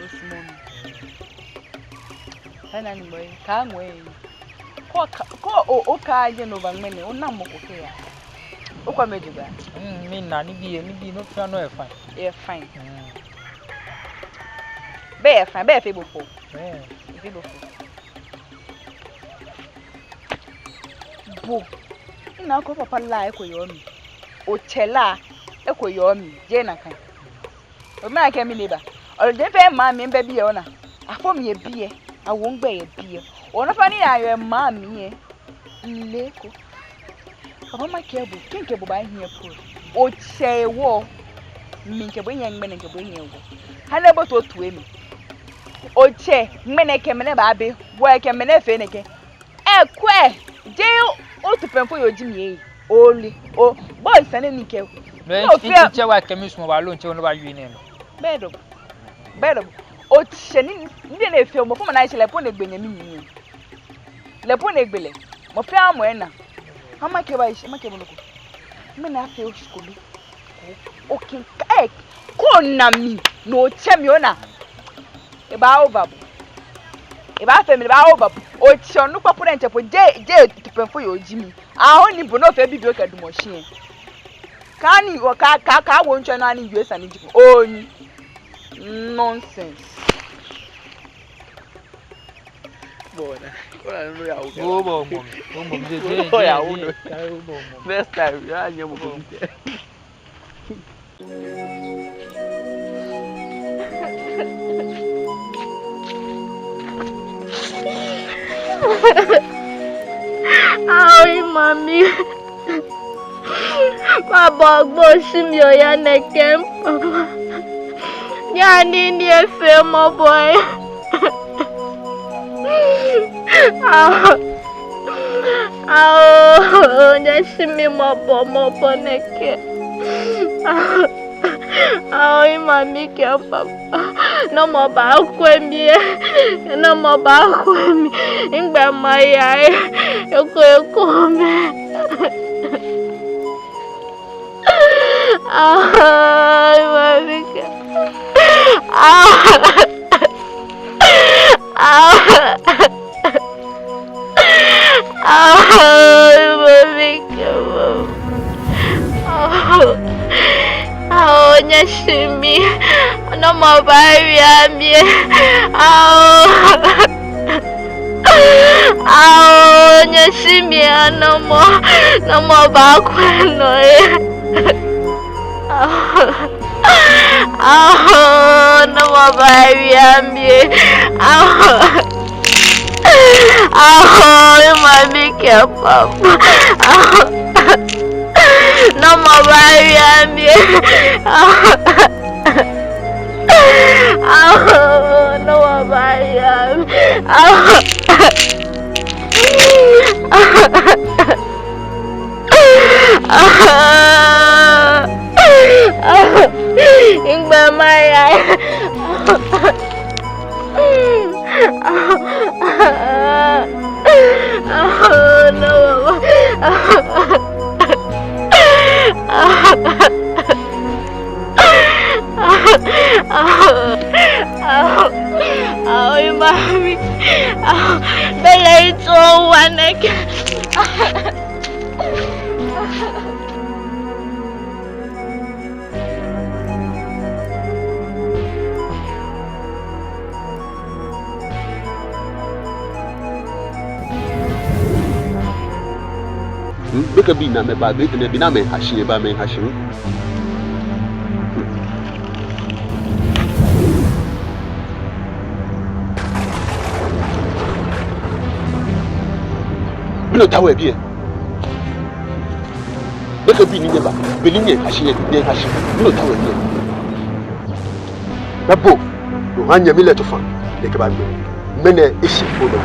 Osumɔɔ mi. Kana ni boy, ka ŋwɛi. Ko ka, ko o, okajɛ nɔ ba ŋmɛnɛ, ona mɔ ko kɛya. Okwɛ mi jogbaŋŋ. Mm, mina nibii, nibii nɔ fɛɛ nɔ yɛ fine. Yɛ fine. Mm. Be yɛ fine, be efee bo fɔ. Eh. Efee bo fɔ. Bo. Ina ko papa la eko yɔɔ mli. Otsɛ la eko yɔɔ mli. Jeee nakai. Omɛi akɛ mi lɛ ba. Ɔlɔ jɛn fɛɛ maŋ mli mibɛ biɛ ona. Afɔ mi yɛ biɛ. Awo migbɛi yɛ biɛ. Ona fɛɛ ni yɔɔ maŋ mli ɛ. Mile ko. Papa makɛɛ bo, kɛ mikɛ bo baahiɛ po. Otsɛ hewɔ. Mi mikɛ bo hiɛ ŋmɛnɛ mikɛ bo hiɛ hewɔ. Hana bo to tu emi. Otsɛ, ŋmɛnɛ kɛ mɛni baabe. Bo kɛ mɛni fee nɛkɛ. Ekwɛ, jeee otipɛŋfo yoo ji mi ɛ. Ole, o, bo sane ni kɛ. No, no, fɛɛ. Ntsɛ wa kɛ misumɔɔ bo aloo ntsɛ onɔ ba yui nɛɛ. Bɛ dɔ. Bɛ dɔ. Otsɛ ni, ni nɛɛ fɛɛ, mɔ fɔŋ ma na eshɛ lɛ po ni egbe nyɛmi nii. Lɛ po ni egbe lɛ. Mɔ fɛɛ mɔ ena. Ama kɛ ba ishi, ama kɛ bo nɔ ko. Mɛni afee oshi ko lo. Okin ka, eh, ko na mi, no otsɛ mi ona. Ebaa over bo. Ebaafee mi, ebaa over bo. Otsɛ onukpa po diɛŋtsɛ po, jeee, jeee tipɛŋfo yoo ji mi. Aho ni bo nɔ fɛɛ bibioo kɛ dumɔ shi ɛ. Kani, o ka, ka, ka wo ntsɔ na ni U S A ni ji po. Oni. Nonsense. Bɔ na, bɔ na nɔ ya wo. Bo, bo, bo, bo, bo, je, je, je, je, bo, bo, bo. Next time, ya nye bo, bo, bo. Aoi, mami. Mabɔ gbɔ shi mi oya nɛkɛ, papa. Nyɛhaa nii ni efee mɔbɔ ɛ. Ao, ao, nyɛshi mi mɔbɔ, mɔbɔ nɛkɛ. Ao, ao, mami kɛ papa. Nɔmɔ baakwɛ mi ee. Nɔmɔ baakwɛ mi. Migbɛ maya ee. Eko, eko mɛ. Ah, mami kɛ. Ah. Ah. Ao, mami kɛ, mami. Ao, ao, nyɛshi mi. Nɔmɔ baawie mi. Ao. Ao, nyɛshi mi, nɔmɔ. Nɔmɔ baakwɛ nɔ ee. Ao. Ao, nɔmɔ baawie mi. Ao. Ao, mami kɛ papa. Ao. Nɔmɔ baawie mi. Ao. Ao, nɔmɔ baawie mi. Ao. Migbɛ maya. Ao, mami. Ao, belɛ ito wa nɛkɛ. Hmm, gbekɛbii ni amɛba, be tɛŋŋ bii ni amɛha shi, eba amɛha shi. Hmm. Mɛni otao yɛ biɛ? Gbekɛbii ni nyɛba, be ni nyɛha shi, nyɛha shi. Mɛni otao yɛ biɛ? Bɛ bo, no ha nyɛmi lɛ tsofa, ni ekɛba gbɛ. Mɛni eshi bo nɔ?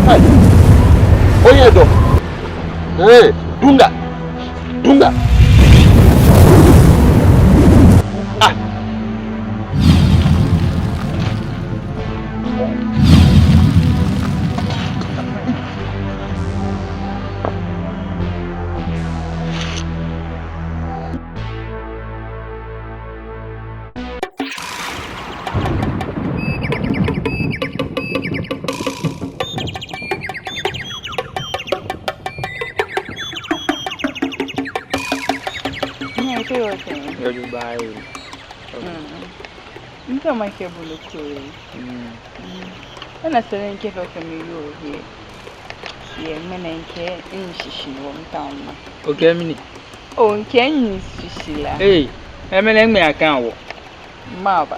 Hey, oye dɔ. Hey, Dunga. Dunga. Ah. Nyɛ, te oyɔɔ tɛŋŋ? Yɛ jogbaŋŋ. Mm. Ŋkɛ makɛɛ bo nɔ ko ee. Mm. Mm. Ena sane ni ŋkɛ fɛɛ fɛɛ miyɔɔ he. Yɛ ŋmɛnɛ ŋkɛɛ mishishi ni wɔmiitao ma. Okɛɛ mɛni? Oo, ŋkɛɛ mishishi la. Ee, ŋmɛnɛ ŋmɛ akɛ wɔ. Maba.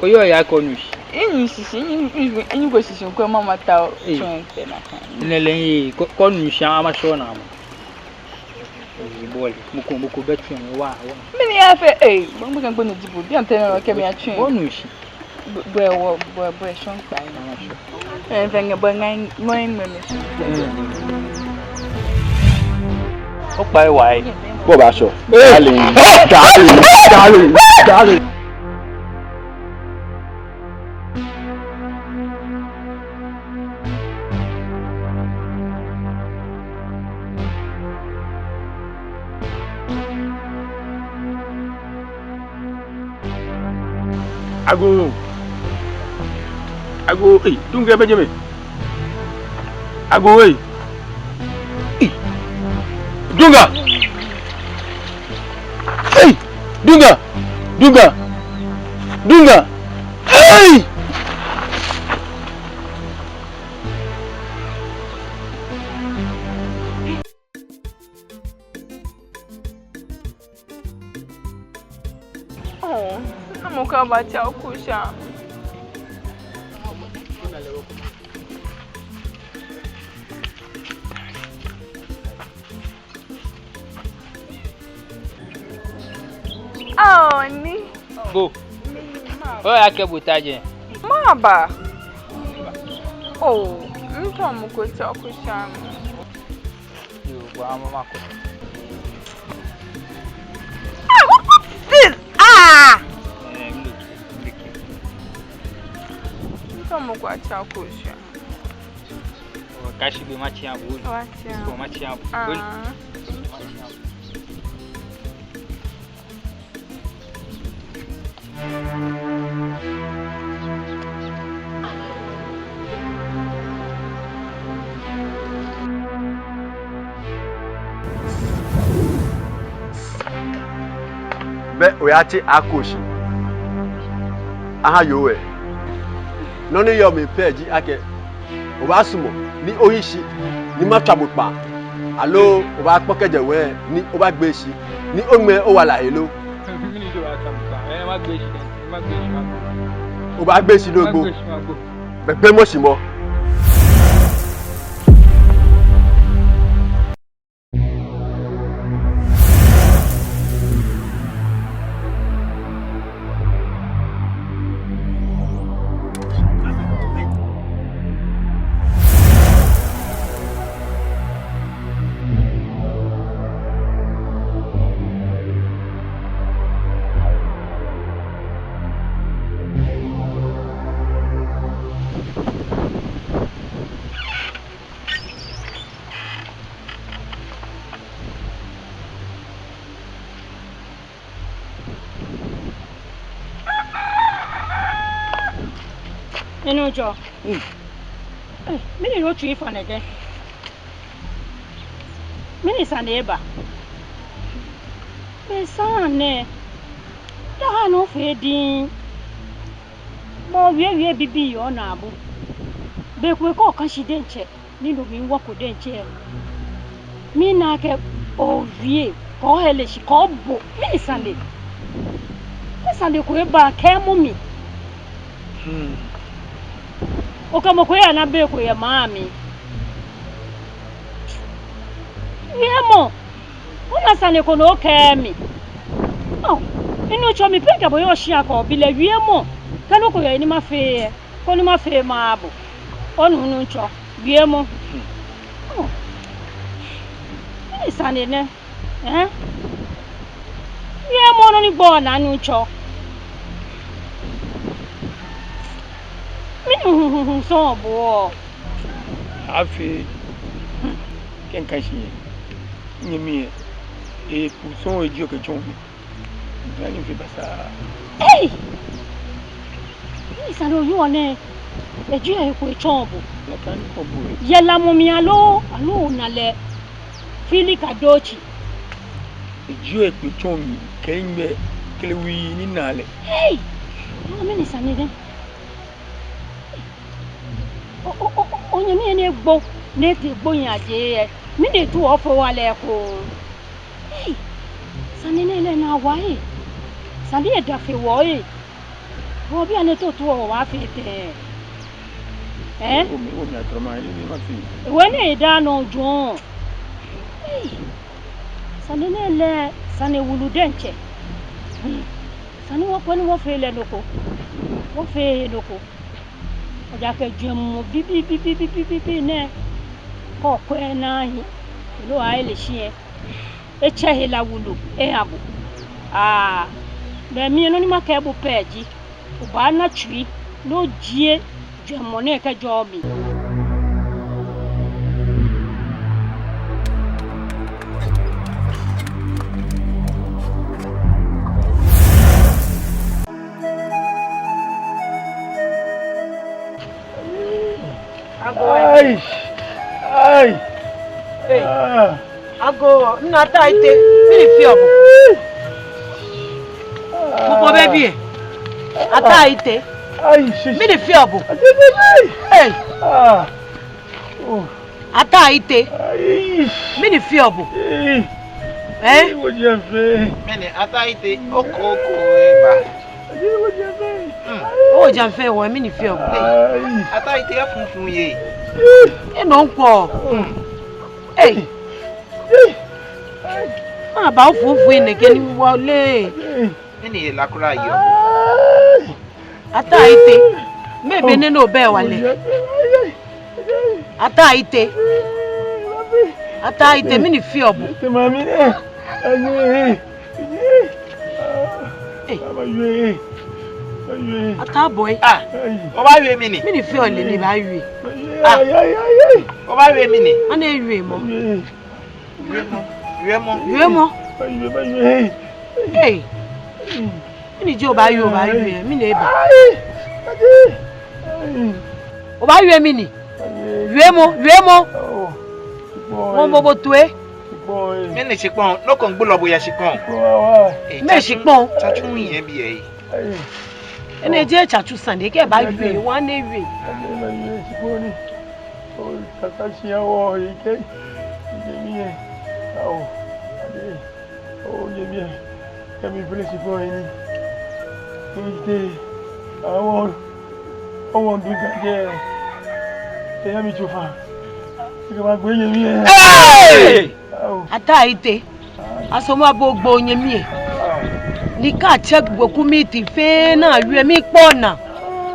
Oyɔɔ ya kɔ nu shi. Mishishi, mi, mi, mi, miko shishi ŋkɔ mama tao. Ee. Tsuŋ fɛɛ nakai. Nɛlɛ ee, kɔ, kɔ nu shi ama shɔ na ma. Ee, bɔle, mɔ ko, mɔ ko bɛ tsuŋ, wa, wa. Mɛni ya fee, ee, gbɔŋgbɔŋ kɛ gbɔŋ ji bo, bianɛ tɛŋŋ nɔ kɛ mi atsuŋ. Bɔ nu shi. Bɔ, bɔ, bɔ, bɔ, shɔŋ kpa. Ee, fɛɛ ŋɛ, bɔ ŋa, ŋɔ ŋmɛ mi. Mm. Okpa ewa ee. Bɔ ba shɔ. Ee. Darling, darling, darling, darling. Agoo. Agoo, ei, Dunga bɛ jɛmɛ. Agoo, ei. Ei. Dunga. Ei, Dunga. Dunga. Dunga. Ei. Oh, na mɔ ko batsɛ okusha. Oh, ni. Bo. Oyakɛ bo ta jɛ. Maba. Oh, ntao mɔ ko tsɛ okusha. Yoo, bo ama mako. Ah, what is this? Ah! Mɔ ko atsi Akooshi. Ɔ, kaashi be matsi abo. Matsi abo. Matsi abo. Ah. Bɛ oyatsi Akooshi aha yoo lɛ. Nɔ ni yɔɔ mli pɛ ji akɛ obaasumɔ ni ohi shi ni matswa bo kpaa, aloo obaakpɔ kɛjɛ wɛɛ ni obaagbee shi ni oŋmɛɛ owala he lo? Mɛni ji obaatswa mi kpaa? Ɛɛ, magbee shi dɛ, magbee shi, magbee. Obaagbee shi loo ogbo? Magbee shi, magbee. Bɛ gbemɔ shi mɔ. Minuŋtsɔ. Mm. Eh, mɛni otsui fa nɛkɛ? Mɛni sane eba? Be sane nɛɛ, daa nɔ fɛɛ diŋŋ. Mɔ wie wie bibii yɔɔ naabu. Be ko ko kaashi diɛŋtsɛ. Ni no mli wɔko diɛŋtsɛ. Mina akɛ owie, kɛ ohe lɛ shi, kɛ obo. Mɛni sane? Mɛni sane ko eba kɛɛmɔ mi? Hmm. Okɛ mɔ ko yana be ko yɛ maŋ mli. Wiemɔ. Ona sane ko ni okɛɛ mi. Oh, minuŋtsɔ, mi pɛ kɛ bo yɔɔ shia kɛ obi lɛ, wiemɔ. Kɛ nɔ ko yɛ ni mafee lɛ, koni mafee maha bo. Onu, minuŋtsɔ, wiemɔ. Hmm. Oh. Mɛni sane nɛ? Eh? Wiemɔ nɔ ni gbɔ naa, minuŋtsɔ. Mɛni hu hu hu sɔŋŋ bo? Afi. Hmm. Kɛ mikaashi nyɛ. Nyɛmi lɛ, ekpo sɔŋŋ ejieɔ kɛtsɔɔ mi. Nani fi basa. Ei! Mɛni sane oyɔɔ nɛ? Ejieɔ ekpo etsɔɔ bo. Nakai ni kɔ bo. Yɛ lamɔ mli aloo, aloo ona lɛ fili kadotsi. Ejieɔ ekpo etsɔɔ mi, kɛ migbɛ kɛ lɛ wui ni mina lɛ. Ei! Mɛni sane nɛ? O, o, o, o, onyɛmi lɛ ni egbo, ni etee gbo yaa je lɛ, mɛni etu ofɔ wa lɛ ko? Ei, sane nɛɛ lɛ naa wa ei. Sane lɛ da fe wɔ ei. Wɔ bianɛ to tu wɔ wɔ wa fe tɛ. Eh? O mi, o mi atrɔ ma, ni mi ma fi. Wɔ nɛɛ eda nɔ jɔɔ. Ei, sane nɛɛ lɛ, sane wulu diɛŋtsɛ. Hmm. Sane wɔkwɛ ni wɔfee lɛ nɔ ko. Wɔfee nɔ ko. Ejaakɛ jwɛŋmɔ bibii bibii bibii nɛɛ, kɛ okwɛ naa hi, loo ayi lɛ shi lɛ, etsɛ hela wulu eha bo. Aa, bɛ mi nɔ ni makɛɛ bo pɛ ji, obaana tsui ni ojie jwɛŋmɔ nɛɛ kɛjɛɔ mli. Agoo. Ai! Ai! Ei. Ah. Agoo, Naa Ataa Ayitey, mɛni feɔ bo? Ah. Mɔ ko bɛ biɛ. Ataa Ayitey. Ai, shi, shi. Mɛni feɔ bo? Ai, ai, ai. Ei. Ah. Oh. Ataa Ayitey. Ai. Mɛni feɔ bo? Ei. Eh? Ei, oja fɛɛ. Mɛni Ataa Ayitey, oko, oko, eba. Ai, oja fɛɛ. Hmm. Oja fɛɛ, wɔ, mɛni feɔ bo? Ai. Ataa Ayitey, efunfun yɛ. Ei. Enɔ ŋkɔ. Hmm. Ei. Ei. Ai. Maba ofunfun nɛkɛ ni wɔle. Ei. Mɛni hela kwraa yɔɔ? Ai. Ataa Ayitey, mɛɛ be nɛɛ ni obɛ wala? Ataa Ayitey. Ataa Ayitey, mɛni feɔ bo? Ei. Ataa Boi. Ah, obaawie mi nii? Mɛni feɔ lɛ ni ebaawie? Ah, obaawie mi nii? Ani ewiemɔ? Wiemɔ. Wiemɔ. Wiemɔ. Ei. Mɛni ji obaawie, obaawie? Mɛni eba? Obaawie mi nii? Wiemɔ, wiemɔ. Wɔmiibo bo toi. Mɛni shikpɔŋ? Nɔ ko miigbo lɛ bo yɛ shikpɔŋ. Mɛɛ shikpɔŋ? Tsatsu yɛ biɛ. Enɛ ji tsatsu sane, kɛ ebaawie, wɔnaa ewie. Onyɛmi ɛ, kɛ mifee shikpɔŋ lɛ nii, onyɛ tɛ, awɔ, awɔ ŋdu gajɛ, eyɛ mi tsofa, ekɛ ma gbe onyɛmi ɛ. Hey! Awo. Ataa Ayitey, asomɔ abo gbo onyɛmi ɛ. Ni kɛ atsɛ weku mli ti fɛɛ naa awie mi kpɔ naa.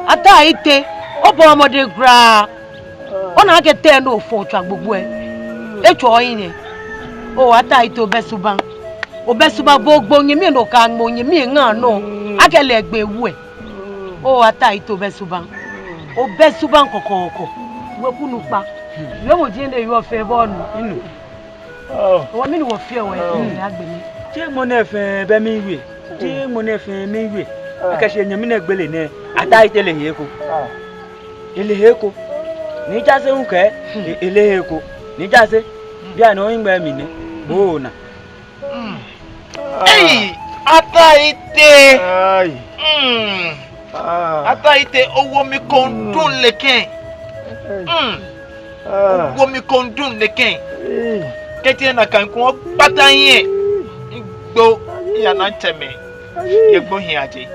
Ataa Ayitey, obɔ mɔdɛŋ kwraa. Ona akɛ tɛ nɔ ofɔ otswa gbogbo ɛ. Etsɔ oyi nɛ. Oo, Ataa Ayitey, obɛ subaŋ. Obɛ subaŋ, bo ogbo onyɛmi ɛ, no okɛ ŋmɛ onyɛmi ɛ ŋa nɔ. Akɛ lɛ egbe ewu ɛ. Oo, Ataa Ayitey, obɛ subaŋ. Obɛ subaŋ kɔkɔɔkɔ. Weku nukpa. Wiemɔ ji enɛ yɔɔ fɛɛ bɔ nu. Inu. Wɔ mɛni wɔfeɔ wɔ yɛ agbɛnɛ? Jeee ŋmɔ nɛɛ fɛɛ bɛ miwie. Jeee ŋmɔ nɛɛ fɛɛ miwie. Akɛ shi onyɛmi nɛɛ gbele nɛɛ, Ataa Ayitey le he ko. Ele he ko. Ni jaase hu kɛ, e-, ele he ko. Ni jaase. Bianɛ ohiŋmɛi mli nɛ. Bo ona. Ei, Ataa Ayitey. Ai. Mm. Ah. Ataa Ayitey, owo mi kɔndun lɛ kɛ. Mm. Ah. Owo mi kɔndun lɛ kɛ. Ei. Kɛji nakai ŋkɔ kpata yɛ. Migbo, miya naŋ tsɛmɛi. Yɛ gbohii aje.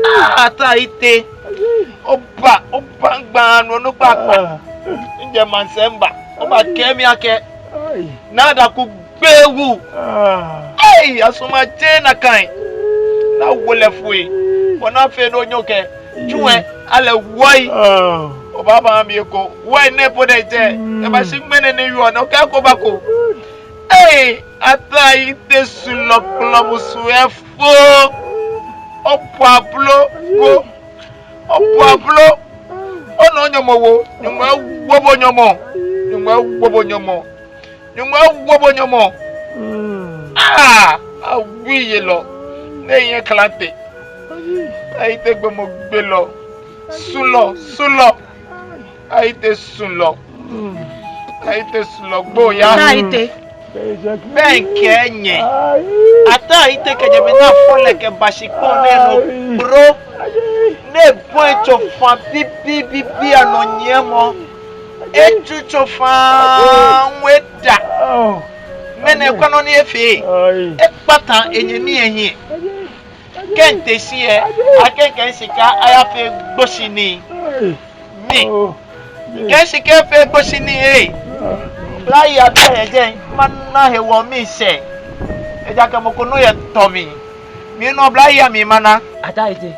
Ah, Ataa Ayitey. Oba, oba ŋgba nɔ nɔ kpakpa. Ah. Mijɛ maŋsɛɛ miba. Obakɛɛ mi akɛ. Ai. Naa Adaku gbɛ ewu. Ah. Ei, asumɔ jeee nakai. Naa awo lɛ foi. Bɔ ni afee ni onyɛ okɛ tsu ɛ, ale wɔyi. Ah. Obaaba mi eko. Wɔyi nɛɛ po nɛɛ jɛ. Mm. Eba shi ŋmɛnɛ ni yɔɔ nɔ kɛ ko ba ko. Ei, Ataa Ayitey, sulɔ kplɔ musu efo. Opo ablo ko. Opo ablo. Ona onyɔmɔwoo. Nyɔŋmɔ awo bo nyɔmɔ. Nyɔŋmɔ awo bo nyɔmɔ. Nyɔŋmɔ awo bo nyɔmɔ. Mm. Ah, awuiyelɔ. Nɛɛ yɛ klante. Ayitey, gbɔmɔ gbelɔ. Sulɔ, sulɔ. Ayitey, sulɔ. Mm. Ayitey, sulɔ gbo ya. Ataa Ayitey. Bɛ mikɛɛ nyɛ. Ai. Ataa Ayitey, kɛjɛ be ni afɔ lɛ kɛba shikpɔŋ nɛɛ nɔ, ai, bro. Ai. Ni ebɔi tsofa bibii bibii anɔ nyiɛmɔ. Etsu tsofa, ai, ŋwɛi da. Oh. Ŋmɛnɛ, ai, kwɛ nɔ ni efee. Ai. Ekpata enyɛmi ehiɛ. Ai. Kɛ mite shi ɛ, akɛ mikɛ shika ayafee gboshinii. Ai. Mi. Oh. Mikɛ shika efee gboshinii ɛ. Ah. Oblahii abiɛ yɛ jɛi, mana hewɔ miishɛ. Ejaakɛ mɔ ko nɔ yɛ tɔ mli. Mi nɔ oblahii amli mana. Ataa Ayitey.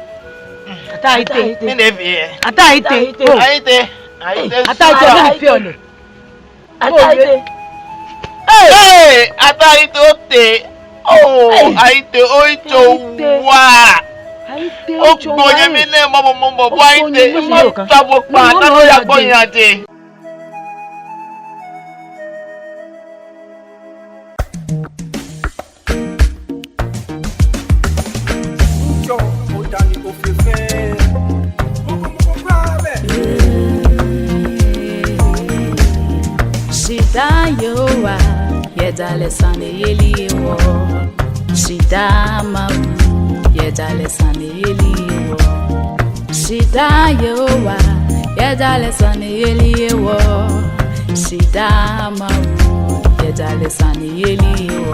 Ataa Ayitey. Mɛni efee ɛ? Ataa Ayitey. Ayitey. Ayitey. Ataa Ayitey, mɛni feɔ lɛ? Ataa Ayitey. Ei! Ataa Ayitey, otee. Oh, ei, Ayitey, otsɔ wa. Ayitey, otsɔ wa. Ogbo onyɛmi nɛɛ mɔbɔ mɔbɔ, bo Ayitey, matswa bo kpaa, naa oya gbohii aje. Ŋtsɔ, odani ofefe. Mɔkɔ mɔkɔ kwraa bɛ. Shidaa Yehowa, yɛ jalɛ saneyeli hewɔ. Shidaa Mawu, yɛ jalɛ saneyeli hewɔ. Shidaa Yehowa, yɛ jalɛ saneyeli hewɔ. Shidaa Mawu, yɛ jalɛ saneyeli hewɔ.